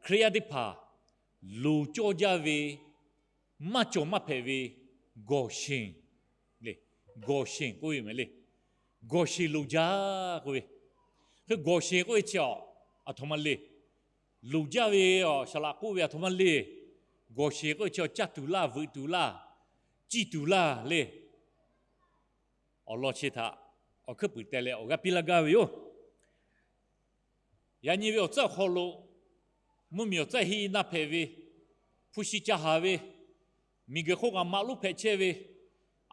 Hkriꞈ yaˇ teˇ hpaˍ loˍ cawˇ jaˇ ve maˇ cawˬ maˇ hpehꞈ ve Gawˬsheˍ le. Gawˬsheˍ k'oˆ ve mehˍ le. Gawˬsheˍ loˍ jaˇ k'oˆ ve, hk'e Gawˬsheˍ k'oˆ ve chi a, aˬ htoꞈ ma le. Loˍ jaˇ ve a, saˍ laꞈ k'oˆ ve aˬ htoꞈ ma le. Gawˬsheˍ k'oˆ ve chi a, caˇ tuˬ laˇ, veuꞈ tuˬ laˇ, ciˇ tuˬ laˇ le. Awˬ lawn chi htaꞈ awˬ hkuiˉ puiˍ teh leh awˬ g'aˇ piˇ laˇ gaˇ ve yoˬ. Yaꞈ nyi ve awˬ tcuhˉ awˬ hk'aw lo mvuhˇmiˬ awˬ tcuhˉ heˆ naˇ hpehꞈ ve, hpu shi ca haˍ ve, miˬguiˬ hk'oˆ kaꞈ maꞈ lonˉ hpehꞈ chehˇ ve,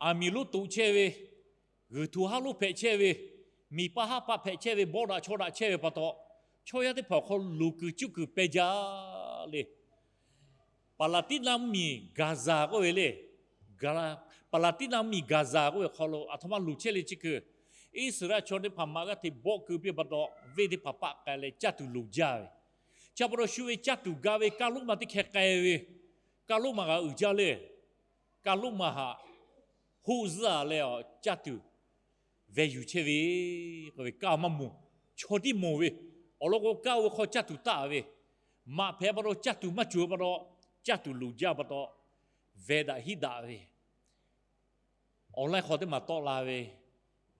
aˬ miˍ lonˉ toꞈ chehˇ ve, g'uiˬ htoꞈ haˉ lonˉ hpehꞈ chehˇ ve, miˬ paˆ haˉ paˆ hpehꞈ chehˇ ve, bawˆ daꞈ chaw daꞈ chehˇ ve pa taw, chaw yaˇ teˇ hpaˍ awˬ hk'aw loˍ kuiˬ cuˇ kuiˬ peh jaˇ le. Paˍlaˍtiˉnaˆ mvuhˇmiˬ Gaˍzaˍ k'oˆ ve le. Paˍlaˍtiˉnaˆ mvuhˇmiˬ Gaˍzaˍ k'oˆ ve awˬ hk'aw lo aˬ htoꞈ ma loˍ chehˇ le chi kuiˬ, Iˉsaˍreˍlaˆ chaw teˇ hpaˍ maꞈ g'aˇ hteꞈ bawˆ keu piˇ pa taw, venˇ teˇ hpaˍ paˆ k'ai leh caˇ tuˬ loˍ jaˇ ve. Chi pa taw shu ve caˇ tuˬ ga ve kaˇ lonˉ ma teˇ hkeh k'ai ve, kaˇ lonˉ ma kaꞈ uiˍ jaˇ le. Kaˇ lonˉ ma haꞈ hoˆ zuhˇ a leh caˇ tuˬ veh yuˬ chehˇ ve k'oˆ ve, kaˇ maˇ moˬ, chaw tiˉ moˬ ve, awˬ lawn k'o kaˇ oˇ ve hk'aw caˇ tuˬ taˆ ve, maꞈ hpehꞈ pa taw caˇ tuˬ maˇ cawˬ pa taw, caˇ tuˬ loˍ jaˇ pa taw, veh daꞈ hiˉ daꞈ ve, awˬ laiˉ hk'aw teˇ maˬ tawˆ la ve,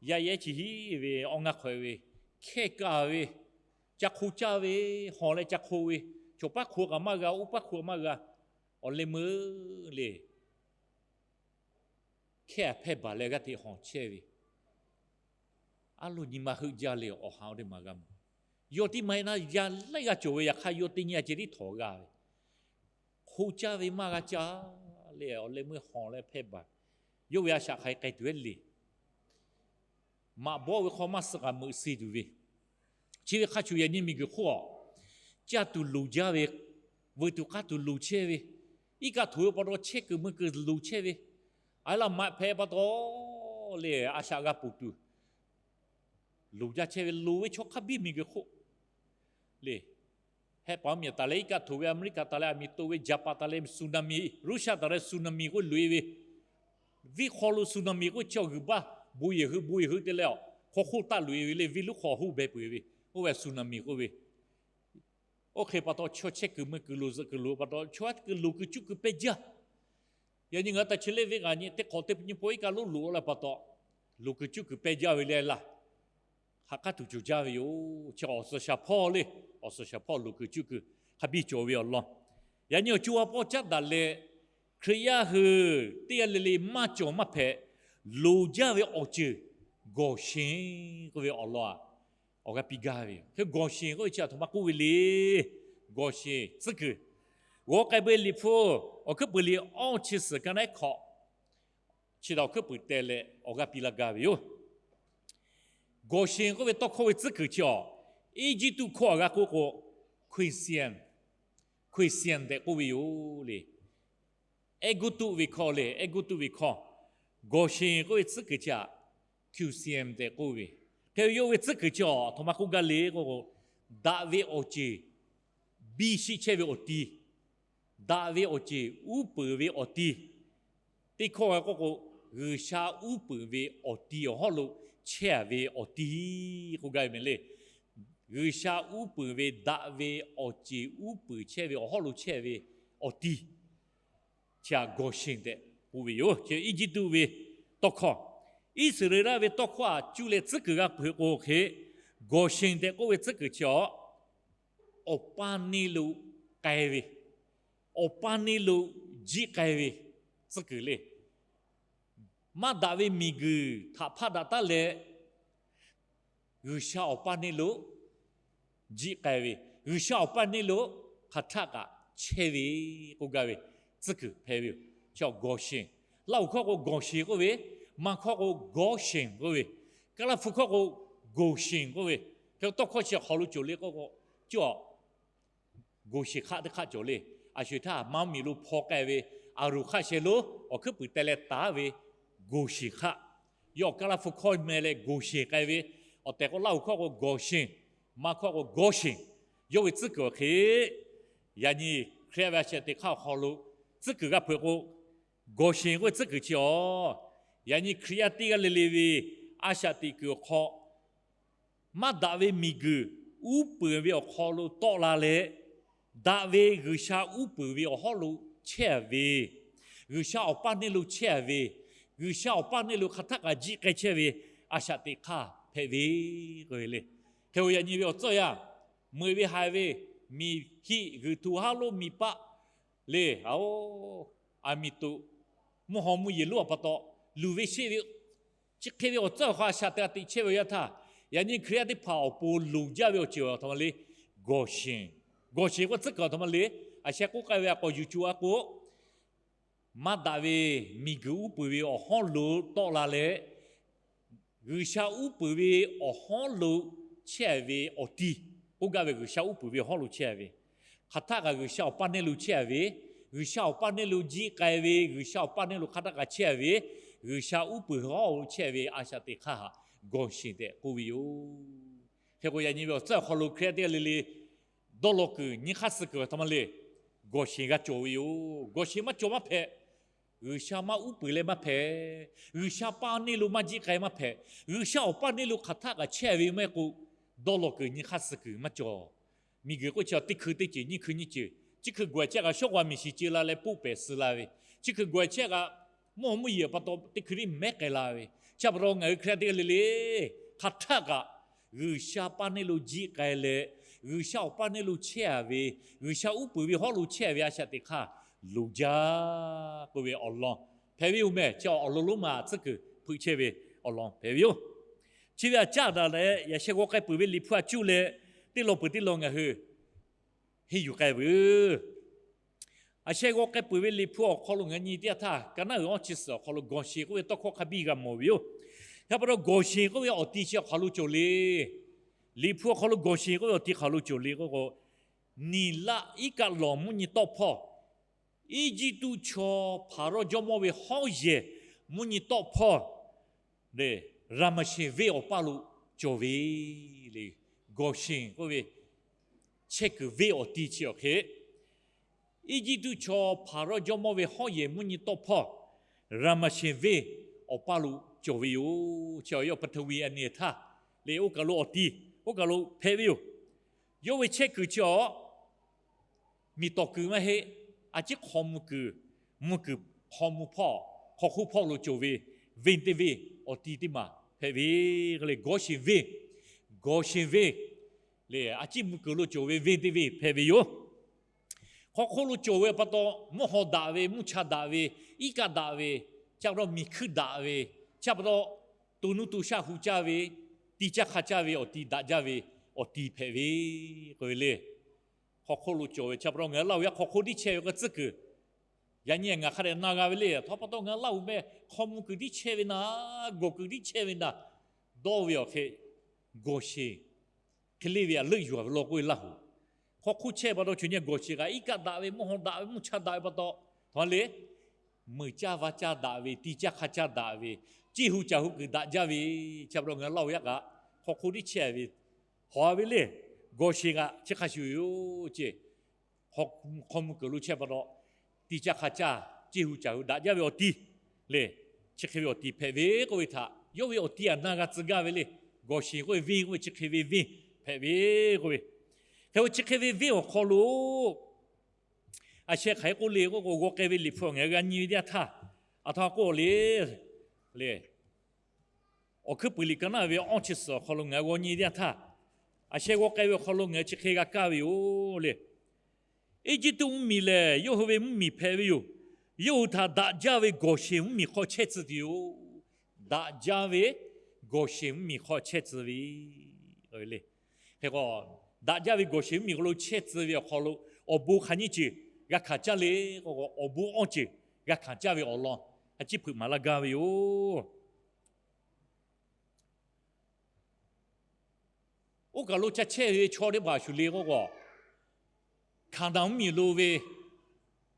yaˇ yehˉ chi hiˉ ve, awˇ ngaˇ hk'awꞈ e ve, hkehˇ kaˇ ve, ca hk'o caˇ ve, hawˬ leh ca hk'o ve, chaw paˉ hk'oꞈ kaꞈ maˇ g'a, oˇ paˉ hk'oꞈ maˇ g'a, awˬ leh meuˇ le. Hkehˇ a hpehˇ baˬ leh g'aˇ hteꞈ hawˬ chehˇ ve, aˉ lo nyi ma heuˆ jaˇ le. Awˬ ha teˇ maˬ g'a mawˬ. Yawˇ tiˉ maˇ heˆ naˉ, yaˇ laiˉ g'aˇ cawˬ ve, yaꞈ hk'aˇ yawˇ teˇ nyi a ceh tiˉ htawnˍ g'a ve, hk'o caˇ ve maˇ g'a caˇ le. Awˬ leh meuˇ hawˬ leh hpehˇ baˬ. Yawˇ ve a shaꞈ hk'aˬ hk'e k'ai tuˬ ve le. Maꞈ bawˆ ve hk'aw maˇ suh k'aꞈ meuꞈ se tuˬ ve, chi ve hk'a shuˍ yaꞈ nyi miˬguiˬ hk'oˆ a, caˇ tuˬ loˍ jaˇ ve, veuꞈ tuˬ k'aˇ tuˬ loˍ chehˇ ve, iˉ kaˆ htoꞈ ve pa taw chehˇ kuiˬ mui kuiˬ loˍ chehˇ ve, a laˇ maꞈ hpehꞈ pa taw le, a shaꞈ g'a ponˬ tuˬ loˍ jaˇ chehˇ ve, loˍ ve chaw hk'a biˇ miˬguiˬ hk'oˆ le. Hehˆ paˍ miˬ taˍ leh iˉ kaˆ htoꞈ ve, Aˍmeˍriˆkaꞈ taˍ leh aˬ miˍ toꞈ ve, Jaˍpaˍ taˍ leh tsunami, Russia taˍ leh tsunami k'oˆ loꞈ e ve, venˇ hk'aw lo tsunami k'oˆ chi awˬ g'uiˬ baˇ bon yehˬ hui bon yehˬ hui te leh a, hk'aw hk'oˆ taˆ loꞈ e ve le. Venˇ lonˉ hk'aw hoˆ beh peuˬ ve, oˇ ve tsunami k'oˆ ve, oˇ hk'e pa taw chaw chehˇ kuiˬ mui kuiˬ loˍ zuhꞈ kuiˬ loˍ pa taw chaw a kuiˬ loˍ kuiˬ cuˇ kuiˬ pehˇ jaˇ. Yaꞈ nyi ngaˬ hui taꞈ chi lehˇ venˇ kaꞈ nyi teˇ hk'awꞈ teˇ nyi paw iˉ kaˆ lonˉ loꞈ la pa taw, loˍ kuiˬ cuˇ kuiˬ pehˇ jaˇ ve le laˇ. Hk'aˬ hk'aˇ tuˬ cawˬ jaˇ ve yoˬ. Chi awˬ suhˍ shaˍ hpawˇ le, awˬ suhˍ shaˍ hpawˇ loˍ kuiˬ cuˇ kuiˬ hk'a biˇ cawˬ ve awˬ lawn. Yaꞈ nyi awˬ co a pawˆ caˉ daꞈ leh, Hkriꞈ yaˇ hui teˇ g'aˇ le le maˇ cawˬ maˇ hpehꞈ, loˍ jaˇ ve awˬ ceuˬ Gawˬsheˍ k'oˆ ve awˬ lawn a, awˬ g'aˇ piˇ gaˇ ve yoˬ. Hk'e Gawˬsheˍ k'oˆ ve chi aˬ htoꞈ ma k'oˆ ve le. Gawˬsheˍ tcuhˉ kuiˬ, g'aw k'ai beuꞈ Liꞈ hpu awˬ hkuiˉ puiˍ liꞈ awˇ chi suhˍ ka naˉ hkawꞈ chi htaꞈ awˬ hkuiˉ puiˍ teh leh awˬ g'aˇ piˇ laˇ gaˇ ve yoˬ. Gawˬsheˍ k'oˆ ve tawˇ hkawˇ ve tcuhˉ kuiˬ chi a, Eˇjiˇtuꞈ hkawˇ a g'a k'oˆ k'o, Kuiˬ siˍ, Kuiˬ siˍ tehꞈ k'oˆ ve yoˬ le. Ehˉ guˇ tuˆ ve hkawˇ le, ehˉ guˇ tuˆ ve hkawˇ. Gawˬsheˍ k'oˆ ve tcuhˉ kuiˬ chi a, Kuiˬ siˍ tehꞈ k'oˆ ve. Hk'e yawˇ ve tcuhˉ kuiˬ chi a htoꞈ ma k'oˆ gaˇ le k'oˆ k'o, daꞈ ve awˬ ceˬ biˇ shiˆ chehˇ ve awˬ ti, daꞈ ve awˬ ceˬ uˉ peunˍ ve awˬ ti, teˇ hkawˇ g'a k'oˆ k'o, G'uiˬsha uˉ peunˍ ve awˬ ti awˬ hawˉ lo chehˇ a ve awˬ ti k'oˆ gaˇ ve mehˍ le. G'uiˬsha uˉ peunˍ ve daꞈ ve awˬ ceˬ uˉ peunˍ chehˇ ve awˬ hawˉ lo chehˇ ve awˬ ti, chi a Gawˬsheˍ tehꞈ k'oˆ ve yoˬ. Chi Eˇjiˇtuꞈ ve tawˇ hkawˇ, Iˉsaˍreˍlaˆ ve tawˇ hkawˇ a cuˇ leh tcuhˉ kuiˬ g'a hpeuꞈ k'o hk'e, Gawˬsheˍ tehꞈ k'oˆ ve tcuhˉ kuiˬ chi a, awˬ paˇ neˇ lo k'ai ve, awˬ paˇ neˇ lo jiˆ k'ai ve tcuhˉ kuiˬ le. Maˇ daꞈ ve miˬguiˬ htaꞈ hpaˆ daꞈ taˉ leh, G'uiˬsha awˬ paˇ neˇ lo jiˆ k'ai ve, G'uiˬsha awˬ paˇ neˇ lo hk'aˬ htaˆ kaꞈ chehˇ ve k'oˆ gaˇ ve tcuhˉ kuiˬ hpehꞈ ve yoˬ. Chi Gawˬsheˍ, Laˇhuˍ hkawˇ k'o Gawˬsheˍ k'oˆ ve, Manˇ hkawˇ k'o Gawˇsheˍ k'oˆ ve, Kaˇlaˇ hpu hkawˇ k'o Gawˬsheˍ k'oˆ ve, hk'e tawˇ hkawˇ chi hk'aw lo cawˬ le k'oˆ k'o, cawˬ Gawˬsheˍ hk'aˆ teˇ hk'aˆ cawˬ le. A sho-eˬ htaˇ maˇ miˬ lo hpaw k'ai ve, aˬ roˬ hk'aˆ sheh lo awˬ hkuiˉ puiˍ teh leh taˍ ve Gawˬsheˍ hk'aˆ, yawˇ awˬ Kaˇlaˇ hpu hkawˇ meh leh Gawˬsheˍ k'ai ve, awˬ tehˬ k'o Laˇhuˍ hkawˇ k'o Gawˬsheˍ, Manˇ hkawˇ k'o Gawˇsheˍ, yawˇ ve tcuhˉ kuiˬ awˬ hk'e, yaꞈ nyi Hkriꞈ yaˇ ve a shaꞈ teꞈ hk'aˇ awˬ hk'aw lo tcuhˉ kuiˬ g'a hpeuꞈ k'o, Gawˬsheˍ k'oˆ ve tcuhˉ kuiˬ chi a, yaꞈ nyi Hkriꞈ yaˇ teˇ g'aˇ le le ve a shaꞈ teꞈ kuiˬ awˬ hk'aw, maˇ daꞈ ve miˬguiˬ uˉ peunˍ ve awˬ hk'aw lo tawˆ la leh, daꞈ ve G'uiˬsha uˉ peunˍ ve awˬ hawˉ lo chehˇ a ve, G'uiˬsha awˬ paˇ neˇ lo chehˇ a ve, G'uiˬsha awˬ paˇ neˇ lo hk'aˬ htaˆ kaꞈ jiˆ k'ai chehˇ ve a shaꞈ teꞈ hk'aˇ hpehꞈ ve k'oˆ ve le. Hk'e k'o yaꞈ nyi ve awˬ tcuhˇ yaˇ, meuꞈ ve haiˬ ve, miˬ hiˆ g'uiˬ htu haˉ lonˉ miˬ paˆ le, aˬ, aˬ miˍ toꞈ, mvuhˇ haw mvuhˇ yeˬ lonˉ a pa taw, luˬ ve sheˆ ve, chi hk'e ve awˬ tcuhˇ awˬ hk'aw a shaꞈ teꞈ a teꞈ chehˇ ve awˬ yanˇ htaˇ, yaꞈ nyi Hkriꞈ yaˇ teˇ hpaˍ awˬ pon loˍ jaˇ ve awˬ ceuˬ aˬ htoꞈ ma le, gawˬ sheˍ. Gawˬ sheˍ k'oˆ tcuhˉ kuiˬ aˬ htoꞈ ma le, a sheh k'oˆ k'ai ve a k'awꞈ yuˬ co a k'o, maˇ daꞈ ve miˬguiˬ uˉ peunˍ ve awˬ hawˉ lo tawˆ la leh, G'uiˬsha uˉ peunˍ ve awˬ hawˉ lo chehˇ ve awˬ ti, k'oˆ gaˇ ve G'uiˬsha uˉ peunˍ ve awˬ hawˉ lo chehˇ ve, hk'aˬ htaˆ kaꞈ G'uiˬsha awˬ paˇ neˇ lo chehˇ ve, G'uiˬsha awˬ paˇ neˇ lo jiˆ k'ai ve, G'uiˬsha awˬ paˇ neˇ lo hk'aˬ htaˆ kaꞈ chehˇ ve, G'uiˬsha uˉ peunˍ ve awˬ hawˉ lo chehˇ ve a shaꞈ teꞈ hk'aˇ htaꞈ gawˬ sheˍ tehꞈ k'oˆ ve yoˬ. Hk'e k'o yaꞈ nyi ve awˬ tcuhˇ awˬ hk'aw lo Hkriꞈ yaˇ teˇ g'aˇ le le dawˇ law kuiˬ nyi hk'aˇ suh kuiˬ aˬ htoꞈ ma le, gawˬ sheˍ g'a cawˬ ve yoˬ. Gawˬ sheˍ maˇ cawˬ maˇ hpehꞈ. G'uiˬsha maˇ uˉ peunˍ leh maˇ hpehꞈ. G'uiˬsha paˇ neˇ lo maˇ jiˆ k'ai maˇ hpehꞈ. G'uiˬsha awˬ paˇ neˇ lo hk'aˬ htaˆ kaꞈ chehˇ ve maˇ heˆ k'o, dawˇ law kuiˬ nyi hk'aˇ suh kuiˬ maˇ cawˬ. Miˬguiˬ k'oˆ chi teˇ hkui teˇ ceuˬ nyiˇ hkui nyiˇ ceuˬ, chi hkui gawˬ chehˇ kaꞈ shawˉ g'aw miˬ shiˍ ce la leh poˆ pehˍ suh la ve, chi hkui gawˬ chehˇ kaꞈ mvuhˇ haw mvuhˇ yeˬ pa taw teˇ hkui teˇ mehˉ k'ai la ve, chi pa taw ngaˬ hui Hkriꞈ yaˇ teˇ g'aˇ le le hk'aˬ htaˆ kaꞈ G'uiˬsha paˇ neˇ lo jiˆ k'ai leh, G'uiˬsha awˬ paˇ neˇ lo chehˇ a ve, G'uiˬsha uˉ peunˍ ve hawˉ lo chehˇ ve a shaꞈ teꞈ hk'aˇ loˍ jaˇ k'oˆ ve awˬ lawn hpehꞈ ve yoˬ mehˬ. Chi awˬ lawn lonˉ ma tcuhˉ kuiˬ hpeuꞈ chehˇ ve awˬ lawn hpehꞈ ve yoˬ. Chi ve aꞈ caˉ daꞈ leh yaꞈ sheh g'aw k'ai peuˬ ve Liꞈ hpu a cuˇ leh, teˇ lawn peuˬ teˇ lawn ngaˬ hui henˇ yuˬ k'ai veuˬ. A sheh g'aw k'ai peuˬ ve Liꞈ hpu awˬ hk'aw lo ngaˬ nyi teˇ yanˇ htaˇ, ka naˉ uiˍ awˇ chi suhˍ awˬ hk'aw lo gawˬ sheˍ k'oˆ ve tawˇ hkawˇ hk'a biˇ g'a mawˬ ve yoˬ. Yaꞈ pa taw gawˬ sheˍ k'oˆ ve awˬ ti chi awˬ hk'aˬ lo cawˬ le. Liꞈ hpu awˬ hk'aw lo gawˬ sheˍ k'oˆ ve awˬ ti hk'aˬ lo cawˬ le k'oˆ k'o, Niˍlaˆ iˉ kaˆ lawˬ mvuhˇ nyi tawˆ hpawˇ, Eˇjiˇtuꞈ chaw Hpaˍrawˇ jawˇmawˇ ve hawˉ yehˬ mvuhˇ nyi tawˆ hpawˇ, Raˍmaˍsheˍ venˇ awˬ paˇ lo cawˬ ve le. Gawˬ sheˍ k'oˆ ve chehˇ kuiˬ venˇ awˬ ti chi awˬ hk'e, Eˇjiˇtuꞈ chaw Hpaˍrawˇ jawˇmawˇ ve hawˉ yehˬ mvuhˇ nyi tawˆ hpawˇ, Raˍmaˍsheˍ venˇ awˬ paˇ lo cawˬ ve yoˬ. Chi awˬ yawˇ ပထဝီအနေအထား le, oˇ kaˬ lo awˬ ti, oˇ kaˬ lo hpehꞈ ve yoˬ. Yawˇ ve chehˇ kuiˬ chi awˬ miˬ tawˍ kuiˬ maˇ heˆ. A ciˉ hk'aw mvuh kuiˬ, mvuh kuiˬ hk'aw mvuh hpawˇ, hk'aw hk'oˆ hpawˇ lo cawˬ ve venˇ teˇ venˇ awˬ ti teˇ maˬ hpehꞈ ve k'o le, gawˬ sheˍ venˇ, gawˬ sheˍ venˇ le, a ciˉ mvuh kuiˬ lo cawˬ ve venˇ teˇ venˇ hpehꞈ ve yoˬ. Hk'aw hk'oˆ lo cawˬ ve pa taw, mvuhˇ haw daꞈ ve, mvuhˇ cha daꞈ ve, iˉ kaˆ daꞈ ve, chi pa taw miˬ hkuiˇ daꞈ ve, chi pa taw to nuˇ to shaˆ hu caˇ ve, ti caˇ hk'a caˇ ve awˬ ti daꞈ jaˇ ve awˬ ti hpehꞈ ve k'oˆ ve le. Hk'aw hk'oˆ lo cawˬ ve chi pa taw ngaˬ hui Laˇ huˍ yaˇ hk'aw hk'oˆ tiˉ chehˇ ve k'o tcuhˉ kuiˬ, yaꞈ nyi ngaˬ hk'a dehꞈ na g'a ve le. Htaꞈ pa taw ngaˬ hui Laˇ huˍ meh hk'aw mvuh kuiˬ tiˉ chehˇ ve na, gawˬ kuiˬ tiˉ chehˇ ve na, dawˇ ve awˬ hk'e gawˬ sheˍ hk'e le ve a leuˆ yuˬ a ve law k'oˆ ve Laˇ huˍ. Hk'aw hk'oˆ chehˇ pa taw chaw nyi gawˬ sheˍ kaꞈ iˉ kaˆ daꞈ ve, mvuhˇ haw daꞈ ve, mvuhˇ cha daꞈ ve pa taw, htaꞈ ma le, meuˬ caˇ va caˇ daꞈ ve, ti caˇ hk'a caˇ daꞈ ve, ceˇ hu caˬ hu kuiˬ daꞈ jaˇ ve, chi pa taw ngaˬ hui Laˇ huˍ yaˇ kaꞈ hk'aw hk'oˆ tiˉ chehˇ ve, hawˍ a ve le, gawˬ sheˍ kaꞈ chi hk'a shuˍ yoˬ ceˇ. Hk'aw mvuh kuiˬ lo chehˇ pa taw, ti caˇ hk'a caˇ, ceˇ hu caˬ hu daꞈ jaˇ ve awˬ ti le, chi hk'e ve awˬ ti hpehꞈ ve k'oˆ ve htaꞈ yawˇ ve awˬ ti aꞈ na g'a tcuh gaˇ ve le. Gawˬ sheˍ k'oˆ ve venˇ k'oˆ ve chi hk'e ve venˇ hpehꞈ ve k'oˆ ve, hk'e k'o chi hk'e ve venˇ awˬ hk'aw lo a sheh hk'aˬ hk'e k'oˆ le k'oˆ k'o, g'aw k'ai ve Liꞈ hpu ngaˬ hui g'a nyi ve teˇ yanˇ htaˇ, aˬ htoꞈ ma k'oˆ le, le, Awˬ hkuiˉ puiˍ liꞈ ka naˉ ve awˇ chi suhˍ awˬ hk'aw lo ngaˬ hui g'aw nyi teˇ yanˇ htaˇ, a sheh g'aw k'ai ve awˬ hk'aw lo ngaˬ hui chi hk'e g'a kaˇ ve yoˬ le. Eˇjiˇtuꞈ mvuhˇmiˬ lehˬ, yawˇ hui ve mvuhˇmiˬ hpehꞈ ve yoˬ. Yawˇ hui htaꞈ daꞈ jaˇ ve gawˬ sheˍ mvuhˇmiˬ hk'aw chehˇ tcuh tuˬ yoˬ. Daꞈ jaˇ ve gawˬ sheˍ mvuhˇmiˬ hk'aw chehˇ tcuh ve le. Hk'e k'o, daꞈ jaˇ ve gawˬ sheˍ mvuhˇmiˬ hk'aw lo chehˇ tcuh ve awˬ hk'aw lo, awˬ bon hk'aˬ nyiˇ ceuˬ g'a hkanˍ caˇ le k'o, awˬ bon awˇ ceuˬ g'a hkanˍ caˇ ve awˬ lawn a ciˉ hpeuꞈ maˍ laˇ gaˇ ve yoˬ. Oˇ kaˬ lo ca chehˇ ve chaw teˇ hpaˍ shuˍ le k'oˆ k'o, Hkaˍnanˍ mvuhˇmiˬ lo ve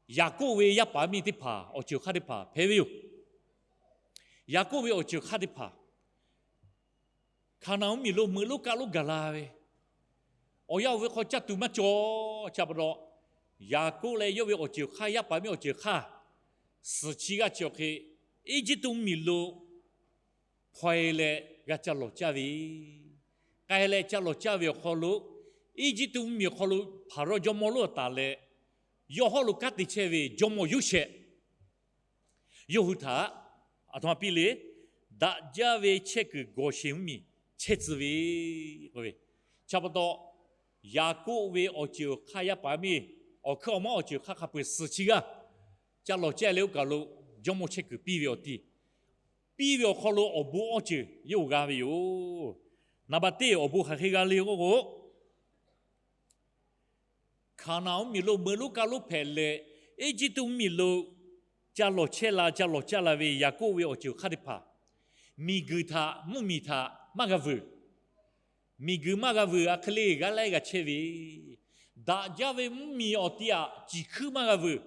Yaˍkoˆ ve yaˇ paˍ miˇ teˇ hpaˍ awˬ ceuˬ hk'aˇ teˇ hpaˍ hpehꞈ ve yoˬ. Yaˍkoˆ ve awˬ ceuˬ hk'aˇ teˇ hpaˍ, Hkaˍnanˍ mvuhˇmiˬ lo meuꞈ lonˉ kaˆ lonˉ gaˬ la ve, awˬ yanˇ oˇ ve hk'aw caˇ tuˬ maˇ cawˬ. Chi pa taw, Yaˍkoˆ leh yawˇ ve awˬ ceuˬ hk'aˇ, yaˇ paˍ miˇ awˬ ceuˬ hk'aˇ, suhˍ chi g'aˇ chi awˬ hk'e Eˇjiˇtuꞈ mvuhˇmiˬ lo hpaw-e leh g'a ca lawˬ caˇ ve, k'ai leh ca lawˬ caˇ ve awˬ hk'aw lo, Eˇjiˇtuꞈ mvuhˇmiˬ awˬ hk'aw lo Hpaˍrawˇ jawˇmawˇ lonˉ aˬ taˍ leh, yawˇ hawˉ lo kanˉ te chehˇ ve jawˇmawˇ Yoˇsehꞈ, yawˇ hui htaꞈ aˬ htoꞈ ma piˇ le, daꞈ jaˇ ve chehˇ kuiˬ Gawˬsheˍ mvuhˇmiˬ chehˇ tcuh ve k'oˆ ve, chi pa taw, Yaˍkoˆ ve awˬ ceuˬ hk'aˇ yaˇ paˍ miˇ, awˬ hkuiˉ awˬ maˉ awˬ ceuˬ hk'aˇ hk'a peu-eˬ suhˍ chi g'aˇ ca lawˬ cehˇ leh oˇ kaˬ lo jawˇmawˇ chehˇ kuiˬ piˇ ve awˬ ti, piˇ ve awˬ hk'aw lo awˬ bon awˇ ceuˬ yawˇ g'a ve yoˬ. Naˍ baˬ teˇ awˬ bon hk'aˬ hk'e g'a le k'oˆ k'o, Hkaˍnanˍ mvuhˇmiˬ lo meuꞈ lonˉ kaˇ lonˉ hpehꞈ leh, Eˇjiˇtuꞈ mvuhˇmiˬ lo ca lawˬ chehˇ la ca lawˬ caˇ la ve Yaˍkoˆ ve awˬ ceuˬ hk'aˇ teˇ hpaˍ, miˬguiˬ htaꞈ mvuhˇmiˬ htaꞈ maˇ g'a vuiˬ. Miˬguiˬ maˇ g'a vuiˬ, a hk'e le g'a laiˉ g'a chehˇ ve, daꞈ jaˇ ve mvuhˇmiˬ awˬ ti aꞈ ciˬ hkuiˉ maˇ g'a vuiˬ.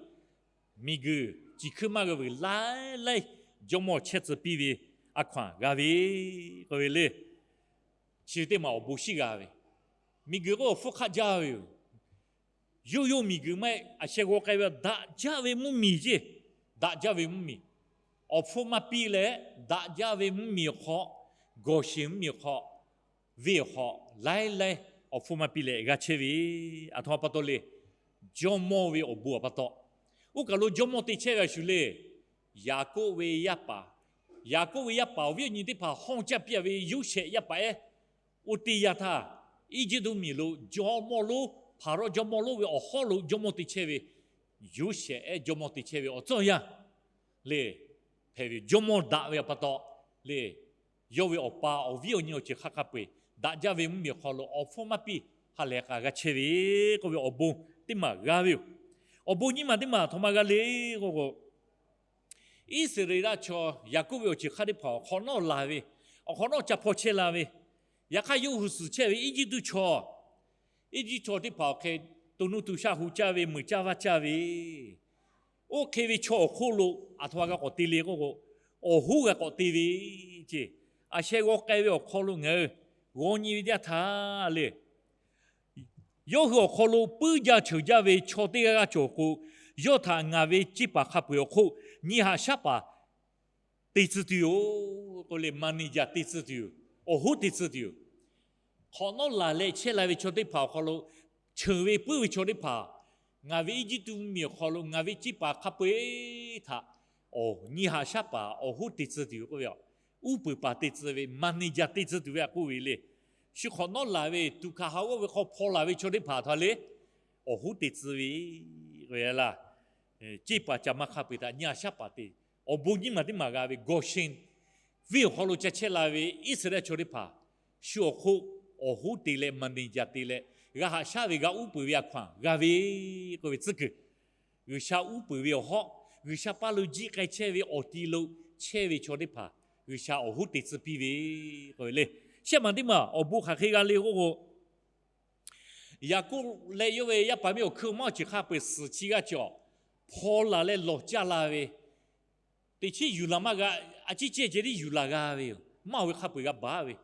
Miˬguiˬ ciˬ hkuiˉ maˇ g'a vuiˬ laiˉ laiˉ jawˇmawˇ chehˇ tcuh piˇ ve a hkaw-anˬ g'a ve k'oˆ ve le. Chi teˇ maˬ awˬ bon shiˉ g'a ve, miˬguiˬ k'o awˬ hpfuhˇ hk'aˆ jaˇ ve yoˬ. Yawˇ yawˇ miˬguiˬ maˇ heˆ, aˬ sheh g'aw k'ai ve daꞈ jaˇ ve mvuhˇmiˬ ceˇ, daꞈ jaˇ ve mvuhˇmiˬ, awˬ hpfuhˇ maˇ piˇ leh, daꞈ jaˇ ve mvuhˇmiˬ awˬ hk'aw, Gawˬsheˍ mvuhˇmiˬ awˬ hk'aw, venˇ awˬ hk'aw laiˉ laiˉ awˬ hpfuhˇ maˇ piˇ leh g'a chehˇ ve, aˬ htoꞈ ma pa taw le, jawˇmawˇ ve awˬ bon aˬ pa taw. Oˇ kaˬ lo jawˇmawˇ te chehˇ ve a shu le, Yaˍkoˆ ve yaˇ paˍ, Yaˍkoˆ ve yaˇ paˍ awˬ viˉ awˬ nyi teˇ hpaˍ hawˇ caˇ piˇ ve Yoˇsehꞈ yaˇ paˍ ehˉ, oˇ teˇ yanˇ htaˇ, Eˇjiˇtuꞈ mvuhˇmiˬ lo jawˇmawˇ lonˉ, Hpaˍrawˇ jawˇmawˇ lonˉ ve awˬ hawˉ lo jawˇmawˇ te chehˇ ve, Yoˇsehꞈ ehˉ jawˇmawˇ te chehˇ ve awˬ tcuhˇ yanˇ le, hpehꞈ ve jawˇmawˇ daꞈ ve aˬ pa taw le, yawˇ ve awˬ pa awˬ viˉ awˬ nyi awˬ ceuˬ hk'aˇ hk'a peu-eˬ daꞈ jaˇ ve mvuhˇmiˬ awˬ hk'aw lo awˬ hpfuhˇ maˇ piˇ, ha lehˬ k'a g'a chehˇ ve k'oˆ ve awˬ bon teˇ maˬ g'a ve yoˬ. Awˬ bon nyiˇ maˬ teˇ maˬ aˬ htoꞈ ma g'a le k'oˆ k'o, Iˉsaˍreˍlaˆ chaw Yaˍkoˆ ve awˬ ceuˬ hk'aˇ teˇ hpaˍ awˬ hk'awꞈ nawˉ laˬ ve, awˬ hk'awꞈ nawˉ ca hpaw chehˇ la ve, yaꞈ hk'aˇ yawˇ hui suhˍ chehˇ ve Eˇjiˇtuꞈ chaw, Eˇjiˇtuꞈ chaw teˇ hpaˍ awˬ hk'e to nuˇ to shaˆ hu caˇ ve, meuꞈ caˇ vaˇ caˇ ve, oˇ hk'e ve chaw awˬ hk'oˆ lo aˬ htoꞈ ma g'a k'awꞈ te le k'oˆ k'o, awˬ hoˉ g'a k'awꞈ te ve ceˇ. Aˬ sheh g'aw k'ai ve awˬ hk'aw lo ngaˬ hui g'aw nyi ve teˇ yanˇ htaˇ le, yawˇ hui awˬ hk'aw lo puiˉ jaˇ cheuˬ jaˇ ve chaw teˇ g'aˇ g'aˇ cawˬ k'o, yawˇ htaꞈ ngaˬ ve ceˇ paˍ hk'a peu-eˬ awˬ hk'oˆ nyi haꞈ shaˉ paˍ te tcuh tuˬ yoˬ k'oˆ leh, แมเนเจอร์ te tcuh tuˬ yoˬ. Awˬ hoˉ te tcuh tuˬ yoˬ. Hk'awꞈ nawˉ laˬ leh chehˇ la ve chaw teˇ hpaˍ awˬ hk'aw lo, cheuˬ ve puiˉ ve chaw teˇ hpaˍ, ngaˬ ve Eˇjiˇtuꞈ mvuhˇmiˬ awˬ hk'aw lo ngaˬ ve ceˇ paˍ hk'a peu-eˬ htaꞈ awˬ nyi haꞈ shaˉ paˍ awˬ hoˉ te tcuh tuˬ yoˬ k'oˆ ve, uˉ peunˍ paˍ te tcuh ve, แมเนเจอร์ te tcuh tuˬ ve a k'oˆ ve le. Shu hk'awꞈ nawˉ laˬ ve tuꞈ hkanˍ ha g'awˇ ve hk'aw hpaw laˬ ve chaw teˇ hpaˍ htaꞈ le, awˬ hoˉ te tcuh ve k'oˆ ve laˇ. Ceˇ paˍ caˬ ma hk'a peu-eˬ htaꞈ nyi haꞈ shaˉ paˍ te, awˬ bon nyiˇ maˬ teˇ maˬ g'a ve Gawˬsheˍ venˇ awˬ hk'aw lo ca chehˇ la ve Iˉsaˍreˍlaˆ chaw teˇ hpaˍ, shu awˬ hk'oˆ awˬ hoˉ te leh แมเนเจอร์ te leh, g'a haꞈ shaˉ ve g'a uˉ peunˍ ve a hkaw-anˬ g'a ve k'oˆ ve tcuhˉ kuiˬ, G'uiˬsha uˉ peunˍ ve awˬ hawˉ, G'uiˬsha paˇ lo jiˆ k'ai chehˇ ve awˬ ti lo chehˇ ve chaw teˇ hpaˍ, G'uiˬsha awˬ hoˉ te tcuh piˇ ve k'oˆ ve le. Shehˆ maˬ teˇ maˬ awˬ bon hk'aˬ hk'e g'a le k'oˆ k'o, Yaˍkoˆ leh yawˇ ve yaˇ paˍ miˇ awˬ hkuiˉ awˬ maˉ awˬ ceuˬ hk'a peu-eˬ suhˍ chi g'aˇ cawˬ, hpaw laˬ leh lawˬ caˇ la ve, teꞈ chiˉ yuˬ laˬ maˇ g'a, a ciˉ cehˇ ceh tiˉ yuˬ laˬ g'a ve yoˬ. Maˇ oˬ ve hk'a peu-eˬ g'a baˬ ve,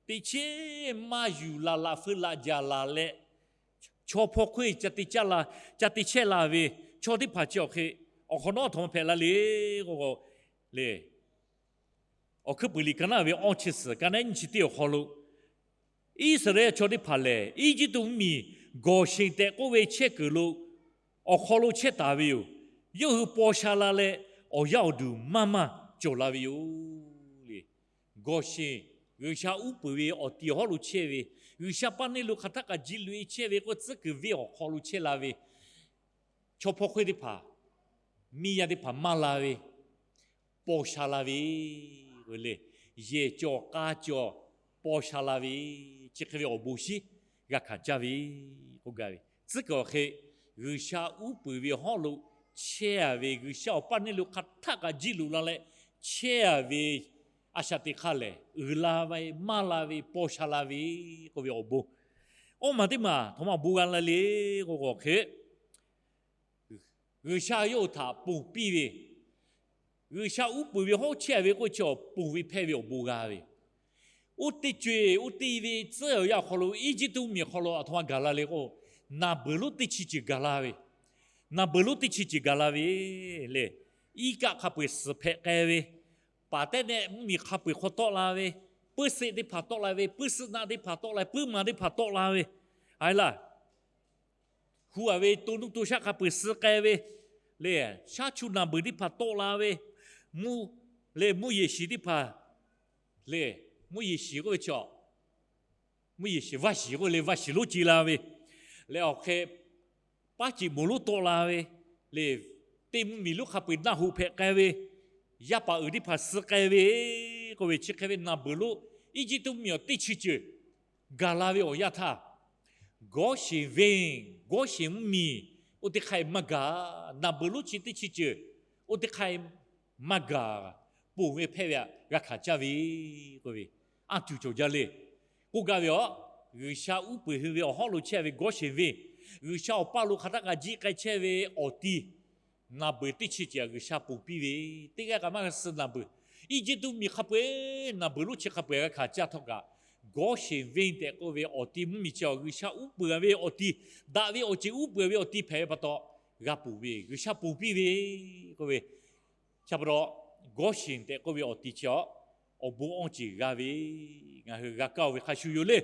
teꞈ chiˉ maˇ yuˬ laˬ, laꞈ feu laꞈ jaˬ laˬ leh, chaw hpaw hk'oˆ ca te caˇ la, ca te chehˇ la ve chaw teˇ hpaˍ chi awˬ hk'e, awˬ hk'awꞈ nawˉ aˬ htoꞈ ma hpehꞈ la le k'oˆ k'o le, awˬ hkuiˉ puiˍ liꞈ ka naˉ ve awˇ chi suhˍ ka naˉ nyiˇ chi teˇ awˬ hk'aw lo, Iˉsaˍreˍlaˆ chaw teˇ hpaˍ lehˬ, Eˇjiˇtuꞈ mvuhˇmiˬ Gawˬsheˍ tehꞈ k'oˆ ve chehˇ kuiˬ lo awˬ hk'aw lo chehˇ taˍ ve yoˬ. Yawˇ hui paw sha la leh, awˬ yaˇ awˬ duˬ maˇ maˇ cawˬ la ve yoˬ le. Gawˬsheˍ, G'uiˬsha uˉ peunˍ ve awˬ ti awˬ hawˉ lo chehˇ ve, G'uiˬsha paˇ neˇ lo hk'aˬ htaˆ kaꞈ ji loꞈ-e chehˇ ve k'oˆ tcuhˉ kuiˬ venˇ awˬ hk'aw lo chehˇ la ve chaw hpaw hk'oˆ teˇ hpaˍ, miˇ yaˇ teˇ hpaˍ maˇ la ve, paw sha la ve le. Yehˬ cawˬ k'a cawˬ paw sha la ve, chi hk'e ve awˬ bon shiˉ g'a hkanˍ caˇ ve k'oˆ gaˇ ve. Tcuhˉ kuiˬ awˬ hk'e, G'uiˬsha uˉ peunˍ ve awˬ hawˉ lo chehˇ-a ve, G'uiˬsha awˬ paˇ neˇ lo hk'aˬ htaˆ kaꞈ ji loꞈ la leh chehˇ-a ve, a shaꞈ teꞈ hk'aˇ lehˬ, uiˍ la ve, maˇ la ve, paw sha la ve k'oˆ ve awˬ bon. Awˇ maˬ teˇ maˬ aˬ htoꞈ ma awˬ bon g'a la le k'oˆ k'o hk'e, G'uiˬsha yawˇ hui htaꞈ ponˬ piˇ ve, G'uiˬsha uˉ peunˍ ve hawˉ chehˇ ve k'oˆ chi awˬ ponˬ ve hpehˇ ve awˬ bon g'a ve. Oˇ teˇ co-e, oˇ teˇ ve tcuhˉ awˬ yanˇ awˬ hk'aw lo Eˇjiˇtuꞈ mvuhˇmiˬ awˬ hk'aw lo aˬ htoꞈ ma gaˬ la le k'o, naˍ beuˬ lonˉ teˇ chi ceuˬ gaˬ la ve, naˍ beuˬ lonˉ teˇ chi ceuˬ gaˬ la ve le. Iˉ kaˆ hk'a peu-eˬ suhˍ hpehꞈ k'ai ve, paˍ tehˉ nehˆ mvuhˇmiˬ hk'a peu-eˬ hk'aw tawˆ la ve, puiˉ seˆ teˇ hpaˍ tawˆ la ve, puiˉ suhˆ naˆ teˇ hpaˍ tawˆ la ve, puiˉ ma teˇ hpaˍ tawˆ la ve, A laˇ, hu-a ve to nuˇ to shaˆ hk'a peu-eˬ suh k'ai ve le, shaˉ chu naˬ beuˬ teˇ hpaˍ tawˆ la ve, mvuhˇ, le mvuhˇ yeˬ shiˍ teˇ hpaˍ, le mvuhˇ yeˬ shiˍ k'oˆ ve chaw, mvuhˇ yeˬ shiˍ vaˇ shiˍ k'oˆ le vaˇ shiˍ lonˉ ce la ve, leh awˬ hk'e paˉ ceˬ moˍ lonˉ tawˆ la ve, le teˇ mvuhˇ miˬ lonˉ hk'a peu-eˬ naˆ hoꞈ hpehꞈ k'ai ve, yaˇ paˍ uiˍ teˇ hpaˍ suh k'ai ve k'oˆ ve chi hk'e ve naˬ beuˬ lonˉ, Eˇjiˇtuꞈ mvuhˇ miˬ awˬ teˇ chi ceuˬ gaˬ la ve awˬ yanˇ htaˇ, Gawˇshenˍ venˇ, Gawˇshenˍ mvuhˇ miˬ, oˇ teˇ hk'aˇ maˇ gaˬ, naˬ beuˬ lonˉ chi teˇ chi ceuˬ, oˇ teˇ hk'aˇ maˇ gaˬ, ponˬ ve hpehˇ ve htaꞈ g'a hkanˍ caˇ ve k'oˆ ve, anˇ tuˬ cawˬ jaˇ le. K'oˆ gaˇ ve aˬ, G'uiˬsha uˉ peunˍ hui ve awˬ hawˉ lo chehˇ ve Gawˇshenˍ venˇ, G'uiˬsha awˬ paˇ lo hk'aˬ htaˇ kaꞈ jiˆ k'ai chehˇ ve awˬ ti, naˬ beuˬ teˇ chi ceuˬ G'uiˬsha ponˬ piˇ ve, teˇ g'aˇ kaꞈ maˇ g'a suh naˬ beuˬ. Eˇjiˇtuꞈ mvuhˇ miˬ hk'a peu-eˬ naˬ beuˬ lonˉ chi hk'a peu-eˬ g'a hkanˍ caˇ htawˇ kaꞈ, Gawˇshenˍ venˇ tehꞈ k'oˆ ve awˬ ti mvuhˇ miˬ chi awˬ G'uiˬsha uˉ peunˍ ve awˬ ti, daꞈ ve awˬ ceuˬ uˉ peunˍ ve awˬ ti hpehꞈ ve pa taw, g'a ponˬ ve, G'uiˬsha ponˬ piˇ ve k'oˆ ve, Chi pa taw, Gawˇshenˍ tehꞈ k'oˆ ve awˬ ti chi aw, awˬ bon awˇ ceˬ g'a ve, ngaˬ hui g'a kaˇ-oˬ ve hk'a shuˍ yoˬ le.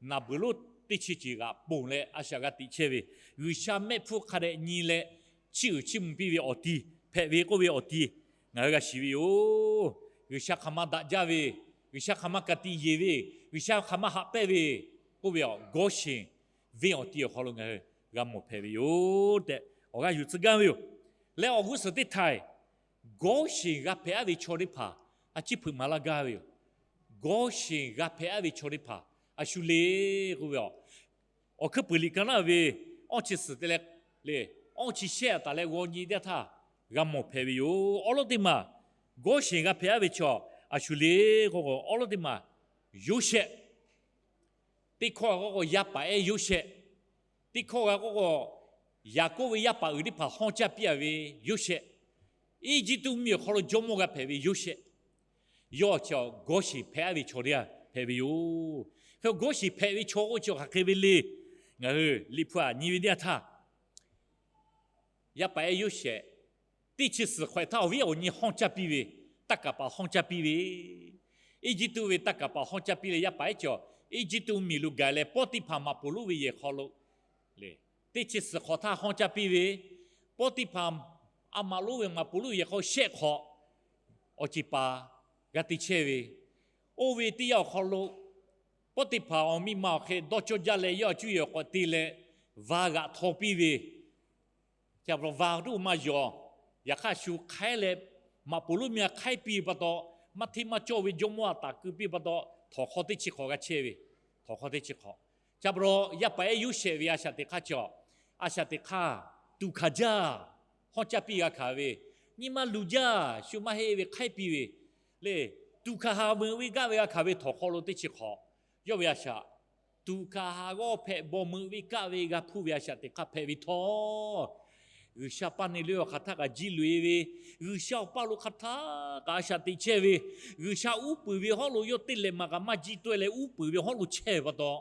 Naˬ beuˬ lonˉ teˇ chi ceuˬ g'aꞈ ponˬ leh a shaꞈ g'a teꞈ chehˇ ve, G'uiˬsha mehˆ hpfuhˇ hk'a dehꞈ nyi leh, chiˇ uiˍ chiˇ mvuh piˇ ve awˬ ti hpehꞈ ve k'oˆ ve awˬ ti ngaˬ hui g'a shiˍ ve yoˬ. G'uiˬsha hk'aˬ ma daꞈ jaˇ ve, G'uiˬsha hk'aˬ ma ka tiꞈ yeˬ ve, G'uiˬsha hk'aˬ ma haꞈ pehnˇ ve k'oˆ ve aw, Gawˇshenˍ venˇ awˬ ti awˬ hk'aw lo ngaˬ hui g'a mawˬ hpehꞈ ve yoˬ tehꞈ awˬ g'aˇ yuˬ tcuh gaˇ ve yoˬ. Leh awˬ g'uˇ suhˍ teˇ htaiˍ, Gawˇshenˍ g'a hpehꞈ-aˉ ve chaw teˇ hpaˍ a ciˉ hpeuꞈ maˍ laˇ gaˇ ve yoˬ. Gawˇshenˍ g'a hpehꞈ-aˉ ve chaw teˇ hpaˍ a shu le k'oˆ ve aw, Awˬ hkuiˉ puiˍ liꞈ ka naˉ ve awˇ chi suhˍ te leh le, awˇ chi shehˆ taˍ leh g'aw nyi teˇ htaˇ g'a mawˬ hpehꞈ ve yoˬ. Awˉ lawˉ teˇ maˬ, Gawˇshenˍ g'a hpehꞈ-aˉ ve chaw a shu le k'oˆ k'o, awˉ lawˉ teˇ maˬ Yoˇsehꞈ, teˇ hkawˇ g'a k'oˆ k'o yaˇ paˍ ehˉ Yoˇsehꞈ, teˇ hkawˇ g'a k'oˆ k'o Yaˍkoˆ ve yaˇ paˍ uiˍ teˇ hpaˍ hawˇ caˇ piˇ-a ve Yoˇsehꞈ, Eˇjiˇtuꞈ mvuhˇ miˬ awˬ hk'aw lo jawˇmawˇ g'a hpehꞈ ve Yoˇsehꞈ, yawˇ chi Gawˇshenˍ hpehꞈ-aˉ ve chaw teˇ g'aˇ hpehꞈ ve yoˬ. Hk'e Gawˇshenˍ hpehꞈ ve chaw k'oˆ chi hk'aˬ hk'e ve le, ngaˬ hui Liꞈ hpu aꞈ nyi ve teˇ yanˇ htaˇ, yaˇ paˍ ehˉ Yoˇsehꞈ teˇ chi suhˍ hk'awꞈ htaˇ awˬ viˉ awˬ nyi hawˇ caˇ piˇ ve, taˇ kaˍ paˍ hawˇ caˇ piˇ ve, Eˇjiˇtuꞈ ve taˇ kaˍ paˍ hawˇ caˇ piˇ leh yaˇ paˍ ehˉ chaw Eˇjiˇtuꞈ mvuhˇ miˬ lo gaˬ leh Pawˇtiˇhpaˍ maꞈ poˍ lonˉ ve yehˬ hk'aw lo le, teˇ chi suhˍ hk'awꞈ htaˇ hawˇ caˇ piˇ ve, Pawˇtiˇhpaˍ a maꞈ lonˉ ve maꞈ poˍ lonˉ ve yehˬ hk'aw shehˆ hk'awꞈ awˬ ceˬ paˍ g'a te chehˇ ve, oˇ ve teˇ yanˇ awˬ hk'aw lo Pawˇtiˇhpaˍ awˬ miˇ ma awˬ hk'e dawˇ cawˇ jaˇ leh yawˇ a cuˇ yiˍ awˬ k'awꞈ te leh va g'aꞈ htaw piˇ ve, chi pa taw va tuˬ maˇ yaw. Yaꞈ hk'aˇ shu hk'aiˉ leh maꞈ poˍ lonˉ miˇ a hk'aiˉ piˇ ve pa taw, maˇ hteˇ maˇ cawˇ ve jawˇmawˇ a taˍ keu piˇ ve pa taw, htawnˍ hk'aw teˇ chi hk'awꞈ g'a chehˇ ve, htawnˍ hk'aw teˇ chi hk'awꞈ. Chi pa taw yaˇ paˍ ehˉ Yoˇsehꞈ ve a shaꞈ teꞈ hk'aˇ chi, a shaꞈ teꞈ hk'aˇ tuˍ hkanˍ jaˇ, hawˇ caˇ piˇ g'a hkanˍ ve, nyi ma luˬ jaˇ, shu maˇ heˆ ve hk'aiˉ piˇ ve le, tuˍ hkanˍ haˍ meuꞈ ve gaˆ ve g'a hkanˍ ve htawnˍ hk'aw lo teˇ chi hk'awꞈ, yawˇ ve a shaꞈ tuˍ hkanˍ haˍ g'awˇ hpehꞈ bawˬ meuꞈ ve kaˆ ve g'a hpuˇ ve a shaꞈ teꞈ hk'aˇ hpehꞈ ve htawˇ, G'uiˬsha paˇ neˇ leuˉ awˬ hk'aˬ htaˇ kaꞈ jiˇ loꞈ-e ve, G'uiˬsha awˬ paˇ lo hk'aˬ htaˇ kaꞈ a shaꞈ teꞈ chehˇ ve, G'uiˬsha uˉ peunˍ ve hawˉ lo yawˇ teˇ lehˬ maˬ kaꞈ maˇ jiˇ tawˆ-e leh uˉ peunˍ ve hawˉ lo chehˇ ve pa taw,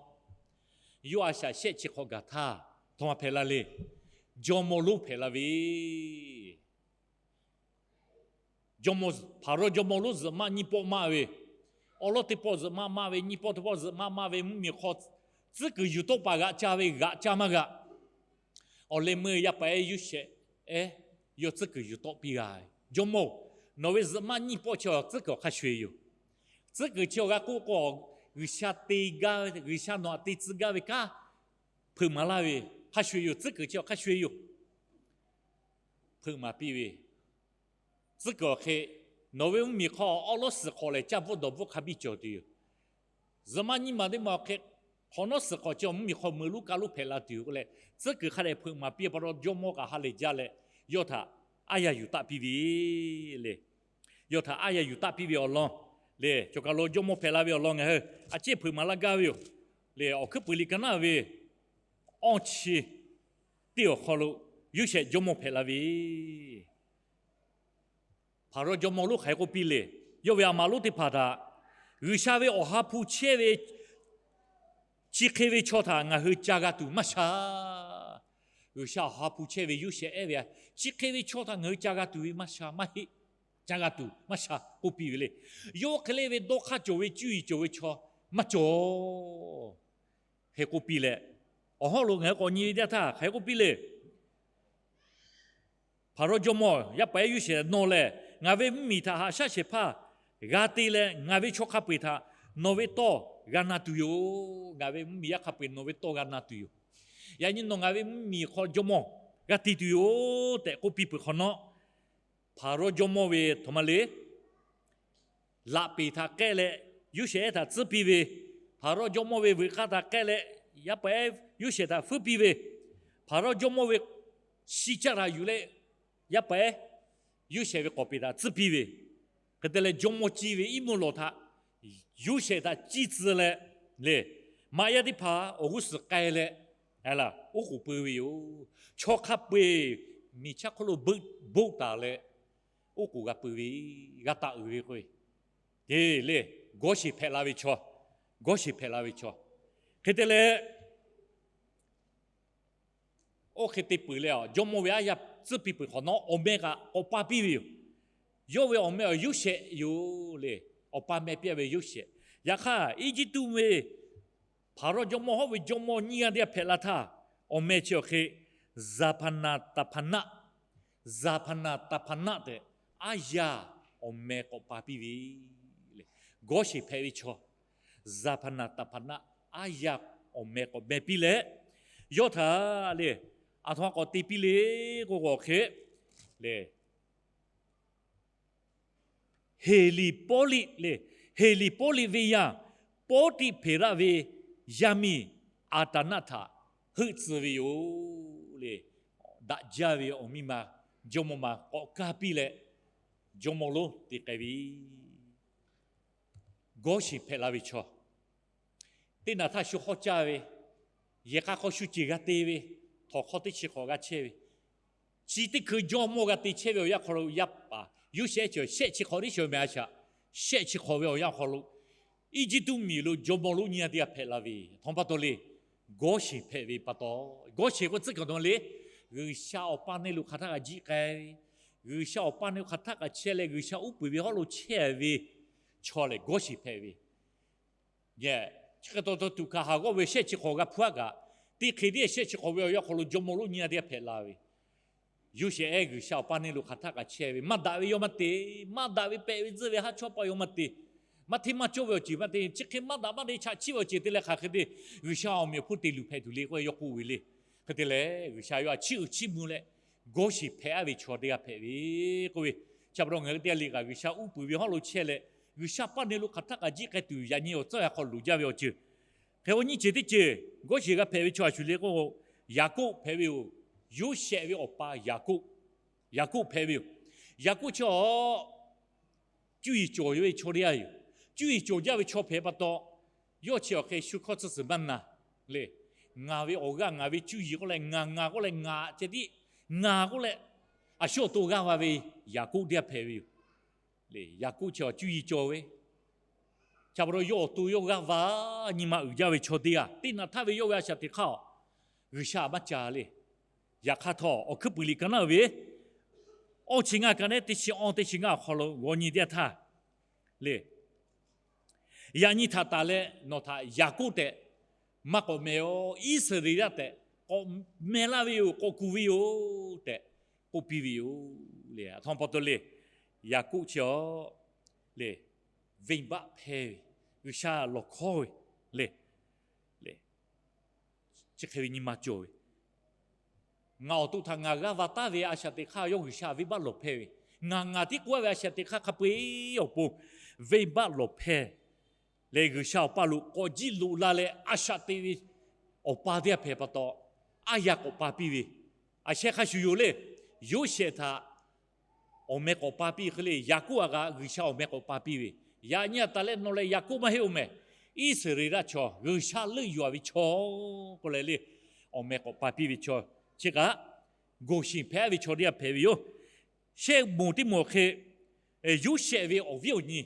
yawˇ a shaꞈ shehˆ chi hk'awꞈ gaˬ htaˇ, htawˇ maˇ hpehꞈ la le. Jawˇmawˇ lonˉ hpehꞈ la ve jawˇmawˇ, Hpaˍrawˇ jawˇmawˇ lonˉ zuhꞈ maˆ nyiˇ pawˆ maˆ ve, awˉ lawˉ teˇ pawˆ zuhꞈ maˆ maˆ ve, nyiˇ pawˆ teˇ pawˆ zuhꞈ maˆ maˆ ve mvuhˇmiˬ hk'aw, tcuhˉ kuiˬ yuˬ tawˆ paˍ g'aꞈ ca ve g'aꞈ ca maˇ g'aꞈ. Awˬ leh meuˇ yaˇ paˍ ehˉ Yoˇsehꞈ ehˉ, yawˇ tcuhˉ kuiˬ yuˬ tawˆ piˇ g'a ve, Jawˇmawˇ-oˬ, nawˬ ve zuhꞈ maˆ nyiˇ pawˆ chi tcuhˉ kuiˬ awˬ hk'a sho-eˬ yoˬ. Tcuhˉ kuiˬ chi awˬ g'a k'oˆ k'o, G'uiˬsha te gaˇ ve, G'uiˬsha nawˬ htaꞈ te tcuh gaˇ ve kanˉ hpeuꞈ maˍ laˇ ve, hk'a sho-eˬ yoˬ. Tcuhˉ kuiˬ chi awˬ hk'a sho-eˬ yoˬ. Hpeuꞈ maˍ piˇ ve, tcuhˉ kuiˬ awˬ hk'e, nawˬ ve mvuhˇmiˬ hk'aw awˉ lawˉ suhˍ hk'awꞈ lehˬ caˇ bvuhˆ dawˬ bvuhˆ hk'a biˇ cawˬ tuˬ yoˬ. Zuhꞈ maˆ nyiˇ maˬ teˇ maˬ awˬ hk'e, hk'awꞈ nawˉ suhˍ hk'awꞈ chi awˬ mvuhˇmiˬ hk'aw meuꞈ lonˉ kaˇ lonˉ hpehꞈ la tuˬ yoˬ k'oˆ leh, tcuhˉ kuiˬ hk'a dehꞈ hpeuꞈ maˍ piˇ pa taw, jawˇmawˇ kaꞈ ha lehˬ jaˇ leh, yawˇ htaꞈ aˉ yaˇ yuˬ taˆ piˇ ve le. Yawˇ htaꞈ aˉ yaˇ yuˬ taˆ piˇ ve awˬ lawn le, cawˬ kaˬ lo jawˇmawˇ hpehꞈ la ve awˬ lawn ngaˬ hui a ciˉ hpeuꞈ maˍ laˇ gaˇ ve yoˬ. Le, Awˬ hkuiˉ puiˍ liꞈ ka naˉ ve awˇ chi teˇ awˬ hk'aw lo Yoˇsehꞈ jawˇmawˇ hpehꞈ la ve, Hpaˍrawˇ jawˇmawˇ lonˉ hk'aˬ hk'e k'oˆ piˇ le. Yawˇ ve a maꞈ lonˉ teˇ hpaˍ htaꞈ, G'uiˬsha ve Awˬ ha hpu chehˇ ve chi hk'e ve chaw htaꞈ ngaˬ hui ca g'a tuˬ maˇ sha. G'uiˬsha Awˬ ha hpu chehˇ ve Yoˇsehꞈ ehˉ ve, chi hk'e ve chaw htaꞈ ngaˬ hui ca g'a tuˬ ve maˇ sha, maˇ heˆ. Ca g'a tuˬ maˇ sha k'oˆ piˇ ve le. Yawˇ hk'e le ve dawˇ hk'aˇ cawˬ ve cuˇ yiˍ cawˬ ve chaw maˇ cawˬ. Hk'e k'oˆ piˇ leh, Awˬ hawˉ lo ngaˬ hui k'awꞈ nyi ve teˇ yanˇ htaˇ hk'aˬ hk'e k'oˆ piˇ le. Hpaˍrawˇ jawˇmawˇ yaˇ paˍ ehˉ Yoˇsehꞈ nawˬ lehˬ, ngaˬ ve mvuhˇmiˬ htaꞈ haꞈ shaˉ shehˍ hpaˇ g'a te leh, ngaˬ ve chaw hk'a peu-eˬ htaꞈ nawˬ ve tawˇ g'a na tuˬ yoˬ. Ngaˬ ve mvuhˇmiˬ yaˇ hk'a peu-eˬ nawˬ ve tawˇ g'a na tuˬ yoˬ. Yaꞈ nyi nawˬ ngaˬ ve mvuhˇmiˬ hk'aw jawˇmawˇ g'a te tuˬ yoˬ tehꞈ k'oˆ piˇ peuˬ hk'awꞈ nawˉ, Hpaˍrawˇ jawˇmawˇ ve htoꞈ ma le, laꞈ peˍ htaꞈ k'ehˆ leh Yoˇsehꞈ ehˉ htaꞈ tcuhˉ piˇ ve, Hpaˍrawˇ jawˇmawˇ ve veuꞈ k'aˇ htaꞈ k'ehˆ leh yaˇ paˍ ehˉ Yoˇsehꞈ htaꞈ feuˉ piˇ ve, Hpaˍrawˇ jawˇmawˇ ve shi caˇ htaꞈ yuˬ leh yaˇ paˍ ehˉ Yoˇsehꞈ ve k'awˍ peˍ htaꞈ tcuhˉ piˇ ve, hk'e te leh jawˇmawˇ ciˇ ve iˉ mvuhˇ lawˬ htaꞈ Yoˇsehꞈ htaꞈ ciˇ tcuh leh, le, maꞈ yaˇ teˇ hpaˍ awˬ g'uˇ suhˍ k'ai leh, oˉ k'oˍ peu ve yoˬ. Chaw hk'a peu-eˬ miˬ chaˇ hk'oˆ lo boˆ taˍ leh, oˉ k'oˍ g'a peu ve, g'a taˍ uiˍ ve k'o, te le, Gawˇsheˍ hpehꞈ la ve chaw, Gawˇsheˍ hpehꞈ la ve chaw. Hk'e te leh, oˇ hk'e te peuˬ leh, jawˇmawˇ ve aˉ yaˇ tcuhˉ piˇ peuˬ hk'awꞈ nawˉ, awˬ meh kaꞈ k'awꞈ pa piˇ ve yoˬ. Yawˇ ve awˬ meh awˬ Yoˇsehꞈ yoˬ le. Awˬ pa meh piˇ ve Yoˇsehꞈ. Yaꞈ hk'aˇ, Eˇjiˇtuꞈ ve Hpaˍrawˇ jawˇmawˇ hawˉ ve jawˇmawˇ nyiˇ g'aˇ teˇ g'aˇ hpehꞈ la htaˇ, awˬ meh chi awˬ hk'e Zaˍhpaˍnaˍtaˍhpaˍnaˆ, Zaˍhpaˍnaˍtaˍhpaˍnaˆ tehꞈ aˉ yaˇ awˬ meh k'awꞈ pa piˇ ve le. Gawˇsheˍ hpehꞈ ve chaw, Zaˍhpaˍnaˍtaˍhpaˍnaˆ aˉ yaˇ awˬ meh k'awꞈ meh piˇ leh, yawˇ htaꞈ le, aˬ htoꞈ ma k'awꞈ te piˇ le k'o, awˬ hk'e le, Heˍliˍpawˇliˆ le, Heˍliˍpawˇliˆ venˇ yaˇ Pawˇtiˆhpeˍraˆ ve yaˇ miˇ Aˍtaˍnaˆ htaꞈ heuˆ tcuh ve yoˬ le. Daꞈ jaˇ ve awˬ miˇ ma, jawˇmawˇ ma k'awꞈ kaˇ piˇ leh, jawˇmawˇ lonˉ te k'ai ve. Gawˇsheˍ hpehꞈ la ve chaw, teˇ naˍ htaˇ shu hawˉ caˇ ve, yehˬ k'a hk'aw shu ceˬ g'a te ve, htawnˍ hk'aw teˇ chi hk'awꞈ g'a chehˇ ve, chi teˇ hkui jawˇmawˇ g'a te chehˇ ve awˬ yanˇ hk'aw lo yaˇ paˍ Yoˇsehꞈ ehˉ chi shehˆ chi hk'awꞈ teˇ chi meh a shaꞈ, shehˆ chi hk'awꞈ ve awˬ yanˇ hk'aw lo, Eˇjiˇtuꞈ miˬ lo jawˇmawˇ lonˉ nyiˇ g'aˇ teˇ g'aˇ hpehꞈ la ve, htawnˍ pa taw le, Gawˇsheˍ hpehꞈ ve pa taw, Gawˇsheˍ k'o tcuhˉ kaꞈ nawˬ le, G'uiˬsha awˬ pa neˇ lo hk'aˬ htaˆ kaꞈ jiˆ k'ai ve, G'uiˬsha awˬ pa neˇ lo hk'aˬ htaˆ kaꞈ chehˇ leh G'uiˬsha uˉ peunˍ ve hawˉ lo chehˇ ve chaw lehˬ Gawˇsheˍ hpehꞈ ve. Chi hk'e taw taw tuꞈ hkanˍ haˍ g'awˇ ve shehˆ chi hk'awꞈ g'a hpuˇ aˉ kaꞈ, teˇ hk'e tiˉ shehˆ chi hk'awꞈ ve awˬ yanˇ hk'aw lo jawˇmawˇ lonˉ nyiˇ g'aˇ teˇ g'aˇ hpehꞈ la ve. Yoˇsehꞈ ehˉ G'uiˬsha awˬ pa neˇ lo hk'aˬ htaˆ kaꞈ chehˇ ve, maˇ daꞈ ve yawˇ maˇ te, maˇ daꞈ ve pehꞈ ve tzuhˇ ve haˉ chawˇ paˆ yawˇ maˇ te, maˇ hteˇ maˇ cawˇ ve awˬ ceuˬ maˇ te, chi hk'e maˇ daꞈ maˇ te chaꞈ chiˆ ve awˬ ceuˬ te leh hk'aˬ hk'e te G'uiˬsha awˬ meꞈ awˬ hponˇ te luˬ hpehꞈ tuˬ le k'oˆ ve yawˇ k'oˆ ve le. Hk'e te leh G'uiˬsha yawˇ htaꞈ chiˇ uiˍ chiˇ mvuh leh, Gawˇsheˍ hpehꞈ aˉ ve chaw teˇ g'aˇ hpehꞈ ve k'oˆ ve. Chi pa taw ngaˬ hui teˇ g'aˇ le kaꞈ G'uiˬsha uˉ peunˍ ve hawˉ lo chehˇ leh, G'uiˬsha paˆ neˇ lo hk'aˬ htaˆ kaꞈ jiˆ k'ai tuˬ yaꞈ nyi awˬ tcuhˉ awˬ yanˇ hk'aw loˍ jaˇ ve awˬ ceuˬ. Hk'e k'o nyiˇ ceuˬ teˇ ceuˬ Gawˇsheˍ g'a hpehꞈ ve chaw a shu le k'o, Yaˍkoˆ hpehꞈ ve yoˬ. Yoˇsehꞈ ve awˬ pa Yaˍkoˆ, Yaˍkoˆ hpehꞈ ve yoˬ. Yaˍkoˆ chi awˬ cuˇ yiˍ cawˬ ve chaw teˇ g'aˇ yoˬ. Cuˇ yiˍ cawˬ jaˇ ve chaw hpehꞈ pa taw, yawˇ chi awˬ hk'e shu hkawˇ tsuhˇ suhˍ maˇ na le. Ngaˬ ve awˬ g'aˇ ngaˬ ve cuˇ yiˍ k'oˆ leh ngaˬ ngaˬ k'oˆ leh ngaˬ ceh tiˉ ngaˬ k'oˆ leh, a shu awˬ to g'aˇ va ve Yaˍkoˆ teˇ g'aˇ hpehꞈ ve yoˬ. Yaˍkoˆ chi awˬ cuˇ yiˍ cawˬ ve, chi pa taw yawˇ awˬ to yawˇ g'aˇ va nyi ma uiˍ jaˇ ve chaw teˇ g'aˇ, teˇ naꞈ htaˇ ve yawˇ ve a shaꞈ teꞈ hk'aˇ G'uiˬsha maˇ ca le. Yaꞈ hk'aˇ htawˇ awˬ hkuiˉ puiˍ liꞈ ka naˉ ve awˇ chi ngaˇ ka nehˉ teˇ chi awˇ teˇ chi ngaˇ awˬ hk'aw lo g'aw nyi teˇ g'aˇ htaˇ le, yaꞈ nyi htaꞈ tanˬ leh nawˬ htaꞈ Yaˍkoˆ tehꞈ maˇ k'awꞈ meh-oˬ, Iˉsaˍreˍlaˆ tehꞈ k'awꞈ meh laˇ ve yoˬ, k'awꞈ kuˬ ve yoˬ tehꞈ k'oˆ piˇ ve yoˬ le. Aˬ htoꞈ ma pa taw le, Yaˍkoˆ chi awˬ le, venˇbaˆ hpehˇ ve, G'uiˬsha lawˬ hkawˉ ve le, le, chi hk'e ve nyi ma cawˬ ve. Ngaˬ awˬ to htaꞈ ngaˬ g'aˇ va taˉ ve a shaꞈ teꞈ hk'aˇ yawˇ G'uiˬsha venˇbaˆ lawˬ hpehˇ ve, ngaˬ ngaˬ tiˉ k'oˆ ve a shaꞈ teꞈ hk'aˇ hk'a peu-eˬ awˬ pon venˇbaˆ lawˬ hpehˇ leh G'uiˬsha awˬ pa lo k'awꞈ jiˇ loꞈ la leh a shaꞈ te ve awˬ pa teˇ g'aˇ hpehꞈ pa taw, aˉ yaˇ k'awꞈ pa piˇ ve. A sheh hk'a shuˍ yoˬ le, Yoˇsehꞈ htaꞈ awˬ meh k'awꞈ pa piˇ hk'e le, Yaˍkoˆ a kaꞈ G'uiˬsha awˬ meh k'awꞈ pa piˇ ve. Yaꞈ nyi a taˍ leh nawˬ lehˬ Yaˍkoˆ maˇ heˆ-oˬ mehˍ, Iˉsaˍreˍlaˆ chaw G'uiˬsha leuˆ yuˬ-a ve chaw k'oˆ leh le, awˬ meh k'awꞈ pa piˇ ve chaw. Chi kaꞈ Goˍsheˍ hpehꞈ ve chaw teˇ g'aˇ hpehꞈ ve yoˬ. Shehˆ moˍ teˇ moˍ hk'e, Yoˇsehꞈ ve awˬ viˉ awˬ nyi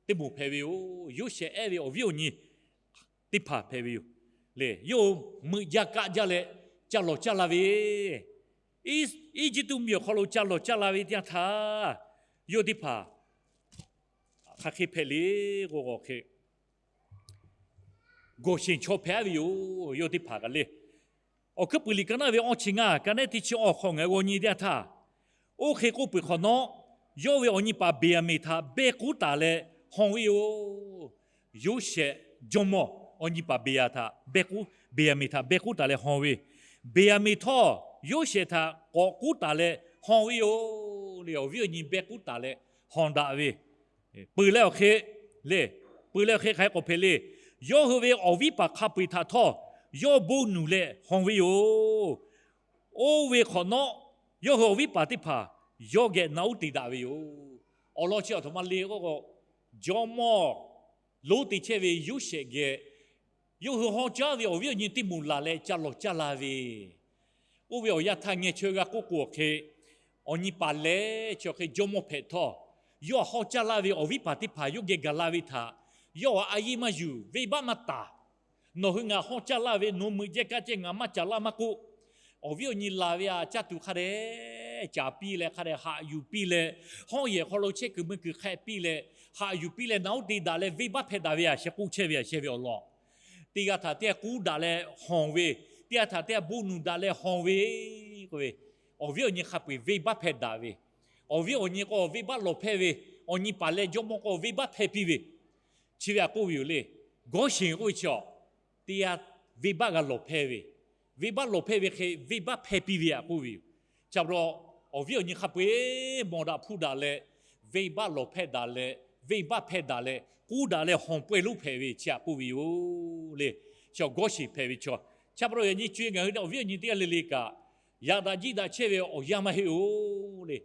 teˇ moˍ hpehꞈ ve yoˬ. Yoˇsehꞈ ehˉ ve awˬ viˉ awˬ nyi teˇ hpaˍ hpehꞈ ve yoˬ. Lehˬ yawˇ meuꞈ jaˇ kaˆ jaˇ leh ca lawˬ caˇ la ve, Eˇjiˇtuꞈ miˬ awˬ hk'aw lo ca lawˬ caˇ la ve teˇ yanˇ htaˇ, yawˇ teˇ hpaˍ hk'aˬ hk'e hpehꞈ le k'o, awˬ hk'e Gawˬsheˍ chaw hpehꞈ-a ve yoˬ. Yawˇ teˇ hpaˍ kaꞈ le, Awˬ hkuiˉ puiˍ liꞈ ka naˇ ve awˇ chi ngaˇ, ka nehˉ teˇ chi awˇ hk'aw ngaˬ hui g'aw nyi teˇ yanˇ htaˇ, oˇ hk'e k'oˆ peuˬ hk'awꞈ nawˉ, yawˇ ve awˬ nyi paˍ Beˍyaˍmenˍ htaꞈ behˇ k'uˉ taˍ leh haw ve yoˬ. Yoˇsehꞈ jawˇmawˇ awˬ nyi paˍ Beˍyaˍ htaꞈ behˇ k'uˉ, Beˍyaˍmenˍ htaꞈ behˇ k'uˉ taˍ leh haw ve, Beˍyaˍmenˍ htawˇ Yoˇsehꞈ htaꞈ k'awꞈ k'uˉ taˍ leh haw ve yoˬ le. Awˬ viˉ awˬ nyi behˇ k'uˉ taˍ leh haw daꞈ ve, peuˬ leh awˬ hk'e le, peuˬ leh awˬ hk'e hk'aˬ hk'e k'awꞈ hpehꞈ le. Yawˇ hui ve awˬ viˉ paˍ hk'a peu-eˬ htaꞈ htawˇ yawˇ bon nuˬ leh haw ve yoˬ. Oˇ ve hk'awꞈ nawˉ, yawˇ hui awˬ viˉ paˍ teˇ hpaˍ yawˇ geh na uˉ te daꞈ ve yoˬ. Awˬ lawn chi awˬ htoꞈ ma le k'o, jawˇmawˇ lonˉ te chehˇ ve Yoˇsehꞈ geh yawˇ hui hawˇ caˉ ve awˬ viˉ awˬ nyi teˇ moˍ laˬ leh ca lawˬ caˇ la ve, oˇ ve awˬ yanˇ htaˇ ngeh chaweh g'a k'oˆ k'o awˬ hk'e, awˬ nyi paˍ leh chi awˬ hk'e jawˇmawˇ hpehꞈ htawˇ, yawˇ hawˇ caˇ laˇ ve awˬ viˉ paˍ teˇ hpaˍ yawˇ geh gaˬ la ve htaꞈ yawˇ a yeˇ maˇ yuˬ, venˇbaˆ maˇ taˍ. Nawˬ hui ngaˬ hawˇ caˇ laˇ ve nawˬ meuꞈ jehˇ kaˇ ceh ngaˬ maˇ caˍ laˇ maˇ k'oˆ, awˬ viˉ awˬ nyi laˬ ve aꞈ caˇ tuˬ hk'a dehꞈ caˍ piˇ leh hk'a dehꞈ haꞈ yuˬ piˇ leh, hawˉ yehˬ hk'aw lo chehˇ kuiˬ mui kuiˬ hk'ehꞈ piˇ leh, haꞈ yuˬ piˇ leh na uˉ te daꞈ leh venˇbaˆ hpehˇ daꞈ ve aꞈ sheh k'oˆ chehˇ ve aꞈ sheh ve awˬ lawn, teˇ g'aˇ htaꞈ teˇ g'aˇ k'uˉ daꞈ leh haw ve, teˇ g'aˇ htaꞈ teˇ g'aˇ bon nuˬ daꞈ leh haw ve k'oˆ ve, awˬ viˉ awˬ nyi hk'a peu-eˬ venˇbaˆ hpehˇ daꞈ ve, awˬ viˉ awˬ nyi k'o venˇbaˆ lawˬ hpehˇ ve, awˬ nyi paˍ leh jawˇmawˇ k'o venˇbaˆ hpehˇ piˇ ve, chi ve aꞈ k'oˆ ve yoˬ le. Gawˇsheˍ k'oˆ ve chi a, teˇ g'aˇ venˇbaˆ g'a lawˬ hpehˇ ve, venˇbaˆ lawˬ hpehˇ ve hk'e venˇbaˆ hpehˇ piˇ ve aꞈ k'oˆ ve yoˬ. Chi pa taw, awˬ viˉ awˬ nyi hk'a peu-eˬ mawˬ daꞈ hpuˇ daꞈ leh, venˇbaˆ lawˬ hpehˇ daꞈ leh, venˇbaˆ hpehˇ daꞈ leh k'uˉ daꞈ leh hawˬ pawehˇ lonˉ hpehꞈ ve chi aꞈ k'oˆ ve yoˬ le. Chi Gawˇsheˍ hpehꞈ ve chaw. Chi pa taw yaꞈ nyi co-e ngaˬ hui awˬ viˉ awˬ nyi teˇ g'aˇ le le kaꞈ, yaꞈ daꞈ jiˇ daꞈ chehˇ ve awˬ yanˇ maˇ heˆ-oˬ le.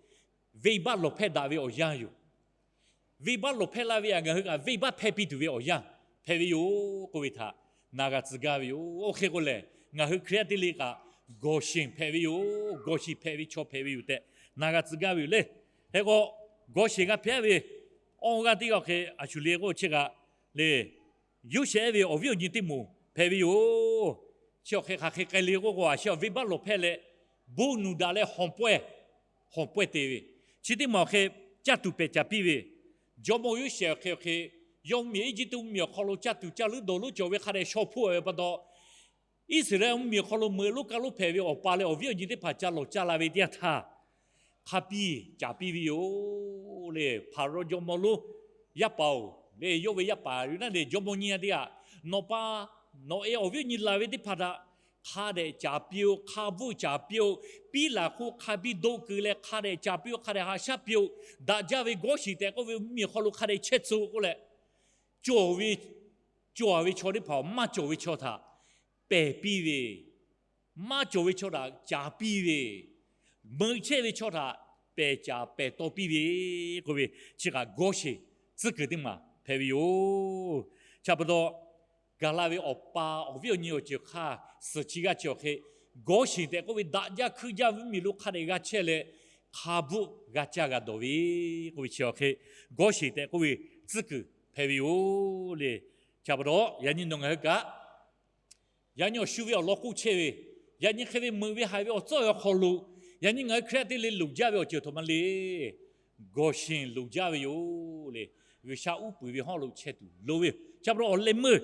Venˇbaˆ lawˬ hpehˇ daꞈ ve awˬ yanˇ yoˬ. Venˇbaˆ lawˬ hpehˇ laˇ ve aꞈ ngaˬ hui kaꞈ venˇbaˆ hpehˇ piˇ tuˬ ve awˬ yanˇ hpehꞈ ve yoˬ k'oˆ ve htaꞈ na g'a tcuh gaˇ ve yoˬ. Oˇ hk'e k'o lehˬ, ngaˬ hui Hkriꞈ yaˇ teˇ le kaꞈ Gawˇsheˍ hpehꞈ ve yoˬ. Gawˇsheˍ hpehꞈ ve chaw hpehꞈ ve yoˬ tehꞈ na g'a tcuh gaˇ ve yoˬ le. Hk'e k'o, Gawˇsheˍ g'a hpehꞈ ve awˇ g'aˇ teˇ g'aˇ hk'e a shuˍ le k'o chi kaꞈ le, Yoˇsehꞈ ve awˬ viˉ awˬ nyi teˇ moˍ hpehꞈ ve yoˬ. Chi awˬ hk'e hk'aˬ hk'e k'ai le k'oˆ k'o, a sheh awˬ venˇbaˆ lawˬ hpehˇ leh, bon nuˬ daꞈ leh hawˬ pawehˇ, hawˬ pawehˇ te ve, chi teˇ maˬ awˬ hk'e caˇ tuˬ pehˬ caˍ piˇ ve, jawˇmawˇ Yoˇsehꞈ awˬ hk'e awˬ hk'e, yawˇ mvuhˇmiˬ Eˇjiˇtuꞈ mvuhˇmiˬ awˬ hk'aw lo caˇ tuˬ caˇ leuˉ dawˬ leuˉ cawˬ ve hk'a dehꞈ shaw hpoˆ ve pa taw, Iˉsaˍreˍlaˆ mvuhˇmiˬ awˬ hk'aw lo meuꞈ lonˉ kaˇ lonˉ hpehꞈ ve awˬ pa leh awˬ viˉ awˬ nyi teˇ hpaˍ ca lawˬ caˇ la ve teˇ yanˇ htaˇ, hk'a piˇ caˍ piˇ ve yoˬ le. Hpaˍrawˇ jawˇmawˇ lonˉ yaˇ paˍ-oˬ le, yawˇ ve yaˇ paˍ yoˬ naˉ le, jawˇmawˇ nyiˇ yanˇ teˇ g'aˇ, nawˬ pa, nawˬ e awˬ viˉ awˬ nyi laˬ ve teˇ hpaˍ htaꞈ hk'a dehꞈ caˍ piˇ-oˆ, hk'a bvuhˆ caˍ piˇ-oˆ, piˉ laˬ hk'oˆ hk'a biˇ doˆ keu leh hk'a dehꞈ caˍ piˇ-oˆ, hk'a dehꞈ haꞈ shaˉ piˇ-oˆ, daꞈ jaˇ ve Gawˇsheˍ tehꞈ k'oˆ ve mvuhˇmiˬ awˬ hk'aw lo hk'a dehꞈ chehˇ tcuh k'oˆ leh, cawˬ ve, cawˬ ve chaw teˇ hpaˍ-oˬ, maˇ cawˬ ve chaw htaꞈ pehˬ piˇ ve, maˇ cawˬ ve chaw htaꞈ caˍ piˇ ve, meuꞈ chehˇ ve chaw htaꞈ pehˬ caˍ pehˬ taw piˇ ve k'oˆ ve, chi kaꞈ Gawˇsheˍ tcuhˉ kuiˬ teˇ maˬ hpehꞈ ve yoˬ. Chi pa taw, gaˬ la ve awˬ pa awˬ viˉ awˬ nyi awˬ ceuˬ hk'aˇ suhˍ chi g'aˇ chi awˬ hk'e, Gawˇsheˍ tehꞈ k'oˆ ve daꞈ jaˇ hkuiˇ jaˇ mvuhˇmiˬ lo hk'a dehꞈ g'a chehˇ leh, hk'a bvuhˆ g'a caˇ g'a dawˬ ve k'oˆ ve chi awˬ hk'e, Gawˇsheˍ tehꞈ k'oˆ ve tcuhˉ kuiˬ hpehꞈ ve yoˬ le. Chi pa taw yaꞈ nyi nawˬ ngaˬ hui kaꞈ, yaꞈ nyi awˬ shu ve awˬ lawn k'oˆ chehˇ ve, yaꞈ nyi hk'e ve meuꞈ ve haiˬ ve awˬ tcuhˉ awˬ hk'aw lo, yaꞈ nyi ngaˬ hui Hkriꞈ yaˇ teˇ le loˍ jaˇ ve awˬ ceuˬ htoꞈ ma le. Gawˬsheˍ loˍ jaˇ ve yoˬ le. G'uiˬsha uˉ peunˍ ve hawˉ lo chehˇ tuˬ loˍ ve yoˬ. Chi pa taw awˬ leh meuˇ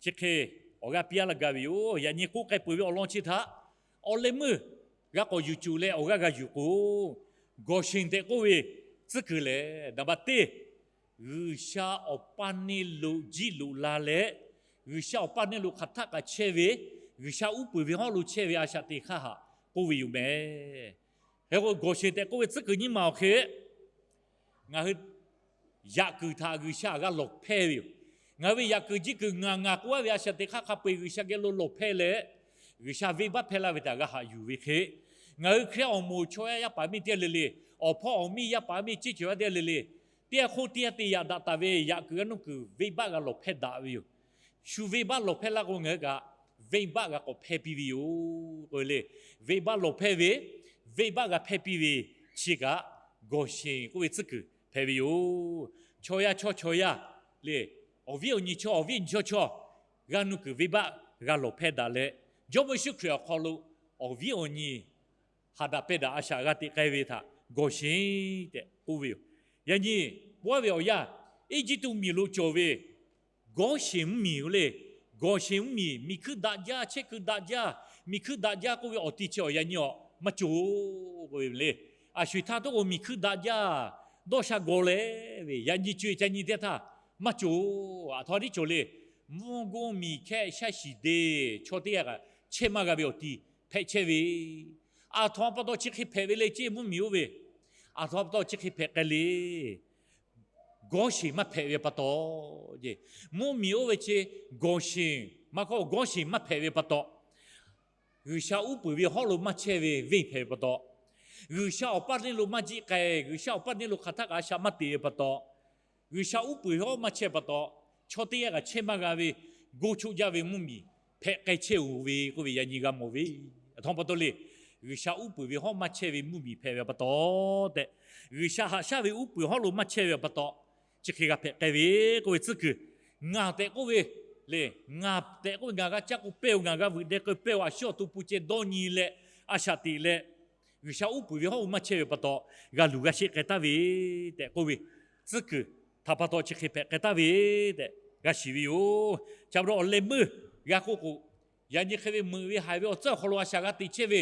chi hk'e awˬ g'aˇ piˇ laˇ gaˇ ve yoˬ. Yaꞈ nyi k'oˆ k'ai peuˬ ve awˬ lawn chi htaꞈ awˬ leh meuˇ g'a k'awꞈ yuˬ cuˬ leh awˬ g'aˇ g'a yuˬ k'o, Gawˬsheˍ tehꞈ k'oˆ ve tcuhˉ kuiˬ lehˬ, naˍ baˬ teˇ, G'uiˬsha awˬ pa neˇ loꞈ jiˇ loꞈ la leh, G'uiˬsha awˬ pa neˇ loꞈ hk'aˬ htaˆ kaꞈ chehˇ ve, G'uiˬsha uˉ peunˍ ve hawˉ lo chehˇ ve a shaꞈ teꞈ hk'aˇ htaꞈ k'oˆ ve yoˬ meh. Hk'e k'o, Gawˬsheˍ tehꞈ k'oˆ ve tcuhˉ kuiˬ nyiˇ maˬ awˬ hk'e, ngaˬ hui yaꞈ kuiˬ htaꞈ G'uiˬsha g'a lawˬ hpehˇ ve yoˬ. Ngaˬ hui ve yaꞈ kuiˬ jiˇ kuiˬ ngaˬ ngaˬ k'oˆ a ve a shaꞈ teꞈ hk'aˇ hk'a peu-eˬ G'uiˬsha geh lo lawˬ hpehˇ leh, G'uiˬsha venˇbaˆ hpehˇ laˇ ve htaꞈ g'a haꞈ yuˬ ve hk'e, ngaˬ hui Hkriꞈ awˬ moˍ chaw yaˇ yaˇ paˍ miˇ teˇ g'aˇ le le, awˬ hpawˇ awˬ miˇ yaˇ paˍ miˇ ceˇ cawˬ yaˇ teˇ g'aˇ le le, teˇ g'aˇ hk'oˆ teˇ g'aˇ te yaꞈ daꞈ taˍ ve yaꞈ kuiˬ g'aˇ nuˇ kuiˬ venˇbaˆ g'a lawˬ hpehˇ daꞈ ve yoˬ. Shu venˇbaˆ lawˬ hpehˇ laˇ k'o ngaˬ hui kaꞈ venˇbaˆ g'a k'awꞈ hpehˇ piˇ ve yoˬ k'oˆ ve le. Venˇbaˆ lawˬ hpehˇ ve, venˇbaˆ g'a hpehˇ piˇ ve chi kaꞈ Gawˬsheˍ k'oˆ ve tcuhˉ kuiˬ hpehꞈ ve yoˬ. Chaw yaˇ chawˇ chaw yaˇ le, awˬ viˉ awˬ nyi chawˇ awˬ viˉ awˬ nyi chawˇ chawˇ g'aˇ nuˇ kuiˬ venˇbaˆ g'a lawˬ hpehˇ daꞈ leh, Jawˇmawˇ Yeˍsuˆ Hkriꞈ awˬ hk'aw lo awˬ viˉ awˬ nyi haꞈ daꞈ pehˇ daꞈ a shaꞈ g'a teꞈ k'ai ve htaꞈ Gawˬsheˍ tehꞈ k'oˆ ve yoˬ. Yaꞈ nyi, pawehˇ ve awˬ yanˇ, Eˇjiˇtuꞈ miˬ lo cawˬ ve Gawˇsheˍ mvuhˇmiˬ le, Gawˬ sheˍ mvuhˇ miˬ, miˬ hkuiˇ daꞈ jaˇ, chehˇ kuiˬ daꞈ jaˇ, miˬ hkuiˇ daꞈ jaˇ k'oˆ ve awˬ ti chi awˬ yaꞈ nyi awˬ maˇ cawˬ k'oˆ ve le. A shu htaˇ toˆ k'o miˬ hkuiˇ daꞈ jaˇ, dawˇ sha gawˬ leh ve yaꞈ nyi co-e ca nyi teˇ htaˇ maˇ cawˬ. Aˬ htoꞈ ma tiˉ cawˬ le. Mvuhˇ goˇ miˬ hkehˇ shaˉ shiˍ deˇ chaw teˇ g'aˇ kaꞈ chehˇ maˇ g'a ve awˬ ti hpehꞈ chehˇ ve, aˬ htoꞈ ma pa taw chi hk'e hpehꞈ ve le ceˇ mvuhˇ miˬ oˇ ve, aˬ htoꞈ ma pa taw chi hk'e hpehꞈ k'ai le. Gawˬ sheˍ maˇ hpehꞈ ve pa taw, mvuhˇ miˬ oˇ ve chi gawˬ sheˍ maˇ k'oˆ, gawˬ sheˍ maˇ hpehꞈ ve pa taw, G'uiˬsha uˉ peunˍ ve hawˉ lo maˇ chehˇ ve venˇ hpehꞈ ve pa taw, G'uiˬsha awˬ paˇ neˇ lo maˇ jiˆ k'ai, G'uiˬsha awˬ paˇ neˇ lo hk'aˬ htaˆ kaꞈ a shaꞈ maˇ te ve pa taw, G'uiˬsha uˉ peunˍ ve hawˉ maˇ chehˇ pa taw, chaw teˇ g'aˇ kaꞈ chehˇ maˇ g'a ve, goˇ choˆ jaˇ ve mvuhˇ miˬ hpehꞈ k'ai chehˇ-oˬ ve k'oˆ ve yaꞈ nyi g'a mawˬ ve. Aˬ htoꞈ ma pa taw le. G'uiˬsha uˉ peunˍ ve hawˉ maˇ chehˇ ve mvuhˇ miˬ hpehꞈ ve pa taw tehꞈ, G'uiˬsha haꞈ shaˉ ve uˉ peunˍ hawˉ lo maˇ chehˇ ve pa taw, chi hk'e g'a hpehꞈ k'ai ve k'oˆ ve tcuhˉ kuiˬ, ngaˬ tehꞈ k'oˆ ve le, ngaˬ tehꞈ k'oˆ ve ngaˬ g'a caˇ k'o pehˇ-oˬ, ngaˬ g'a vuiˬ deh k'o pehˇ-oˬ, a shu awˬ to pu ceh dawˇ nyi leh a shaꞈ teꞈ leh, G'uiˬsha uˉ peunˍ ve hawˉ lo maˇ chehˇ ve pa taw, g'a luˬ g'a sheˆ k'ai taˍ ve tehꞈ k'oˆ ve tcuhˉ kuiˬ htaꞈ pa taw chi hk'e hpehꞈ k'ai taˍ ve tehꞈ g'a shiˍ ve yoˬ. Cha pa taw awˬ leh meuˇ g'a k'oˆ k'o, yaꞈ nyi hk'e ve meuꞈ ve haiˬ ve awˬ tcuhˉ awˬ hk'aw lo a shaꞈ g'a teꞈ chehˇ ve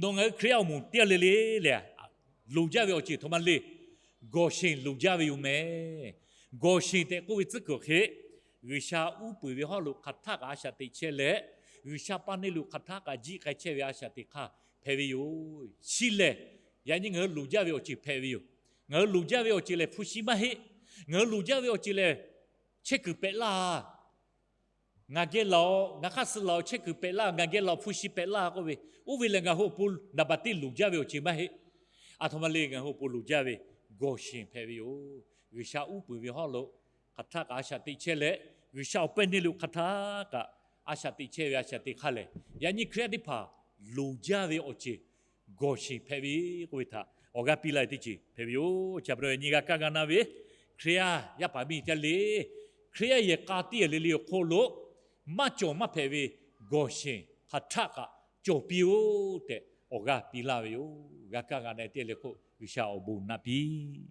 nawˬ ngaˬ hui Hkriꞈ yaˇ awˬ moˍ teˇ g'aˇ le le lehˬ, loˍ jaˇ ve awˬ ceuˬ htoꞈ ma le. Gawˬ sheˍ loˍ jaˇ ve yoˬ mehˍ. Gawˬ sheˍ tehꞈ k'oˆ ve tcuhˉ kuiˬ awˬ hk'e, G'uiˬsha uˉ peunˍ ve hawˉ lo hk'aˬ htaˆ kaꞈ a shaꞈ teꞈ chehˇ leh, G'uiˬsha paˇ neˇ lo hk'aˬ htaˆ kaꞈ jiˆ k'ai chehˇ ve a shaꞈ teꞈ hk'aˇ hpehꞈ ve yoˬ. Chi lehˬ, yaꞈ nyi ngaˬ hui loˍ jaˇ ve awˬ ceuˬ hpehꞈ ve yoˬ. Ngaˬ hui loˍ jaˇ ve awˬ ceuˬ lehˬ hpu shi maˇ heˆ. Ngaˬ hui loˍ jaˇ ve awˬ ceuˬ lehˬ chehˇ kuiˬ pehꞈ laˇ. Ngaˬ geh laˬ-oꞈ, ngaˬ hk'aˇ suh laˬ-oꞈ, chehˇ kuiˬ pehꞈ laˇ, ngaˬ geh laˬ-oꞈ, hpu shi pehꞈ laˇ k'oˆ ve, oˇ ve lehˬ ngaˬ hui awˬ pon naˍ baˬ teˇ loˍ jaˇ ve awˬ ceuˬ maˇ heˆ. Aˬ htoꞈ ma le, ngaˬ hui awˬ pon loˍ jaˇ ve gawˬ sheˍ hpehꞈ ve yoˬ. G'uiˬsha uˉ peunˍ ve hawˉ lo hk'aˬ htaˆ kaꞈ a shaꞈ teꞈ chehˇ leh, G'uiˬsha awˬ pawehˇ neˇ lo hk'aˬ htaˆ kaꞈ a shaꞈ teꞈ chehˇ ve a shaꞈ teꞈ hk'aˇ lehˬ, yaꞈ nyi Hkriꞈ yaˇ teˇ hpaˍ loˍ jaˇ ve awˬ ceuˬ gawˬ sheˍ hpehꞈ ve k'oˆ ve htaꞈ awˬ g'aˇ piˇ laˇ ve teˇ ceuˬ hpehꞈ ve yoˬ. Chi pa taw yaꞈ nyi g'a kaˇ g'a na ve Hkriꞈ yaˇ yaˇ paˍ miˇ teˇ g'aˇ le, Hkriꞈ yaˇ yehˬ k'a teˇ yehˬ le le awˬ hk'oˆ lo maˇ cawˬ maˇ hpehꞈ ve gawˬ sheˍ hk'aˬ htaˆ kaꞈ cawˬ piˇ-oˆ tehꞈ awˬ g'aˇ piˇ laˇ ve yoˬ. G'a kaˇ g'a na teˇ g'aˇ le k'o G'uiˬsha awˬ bon naꞈ piˇ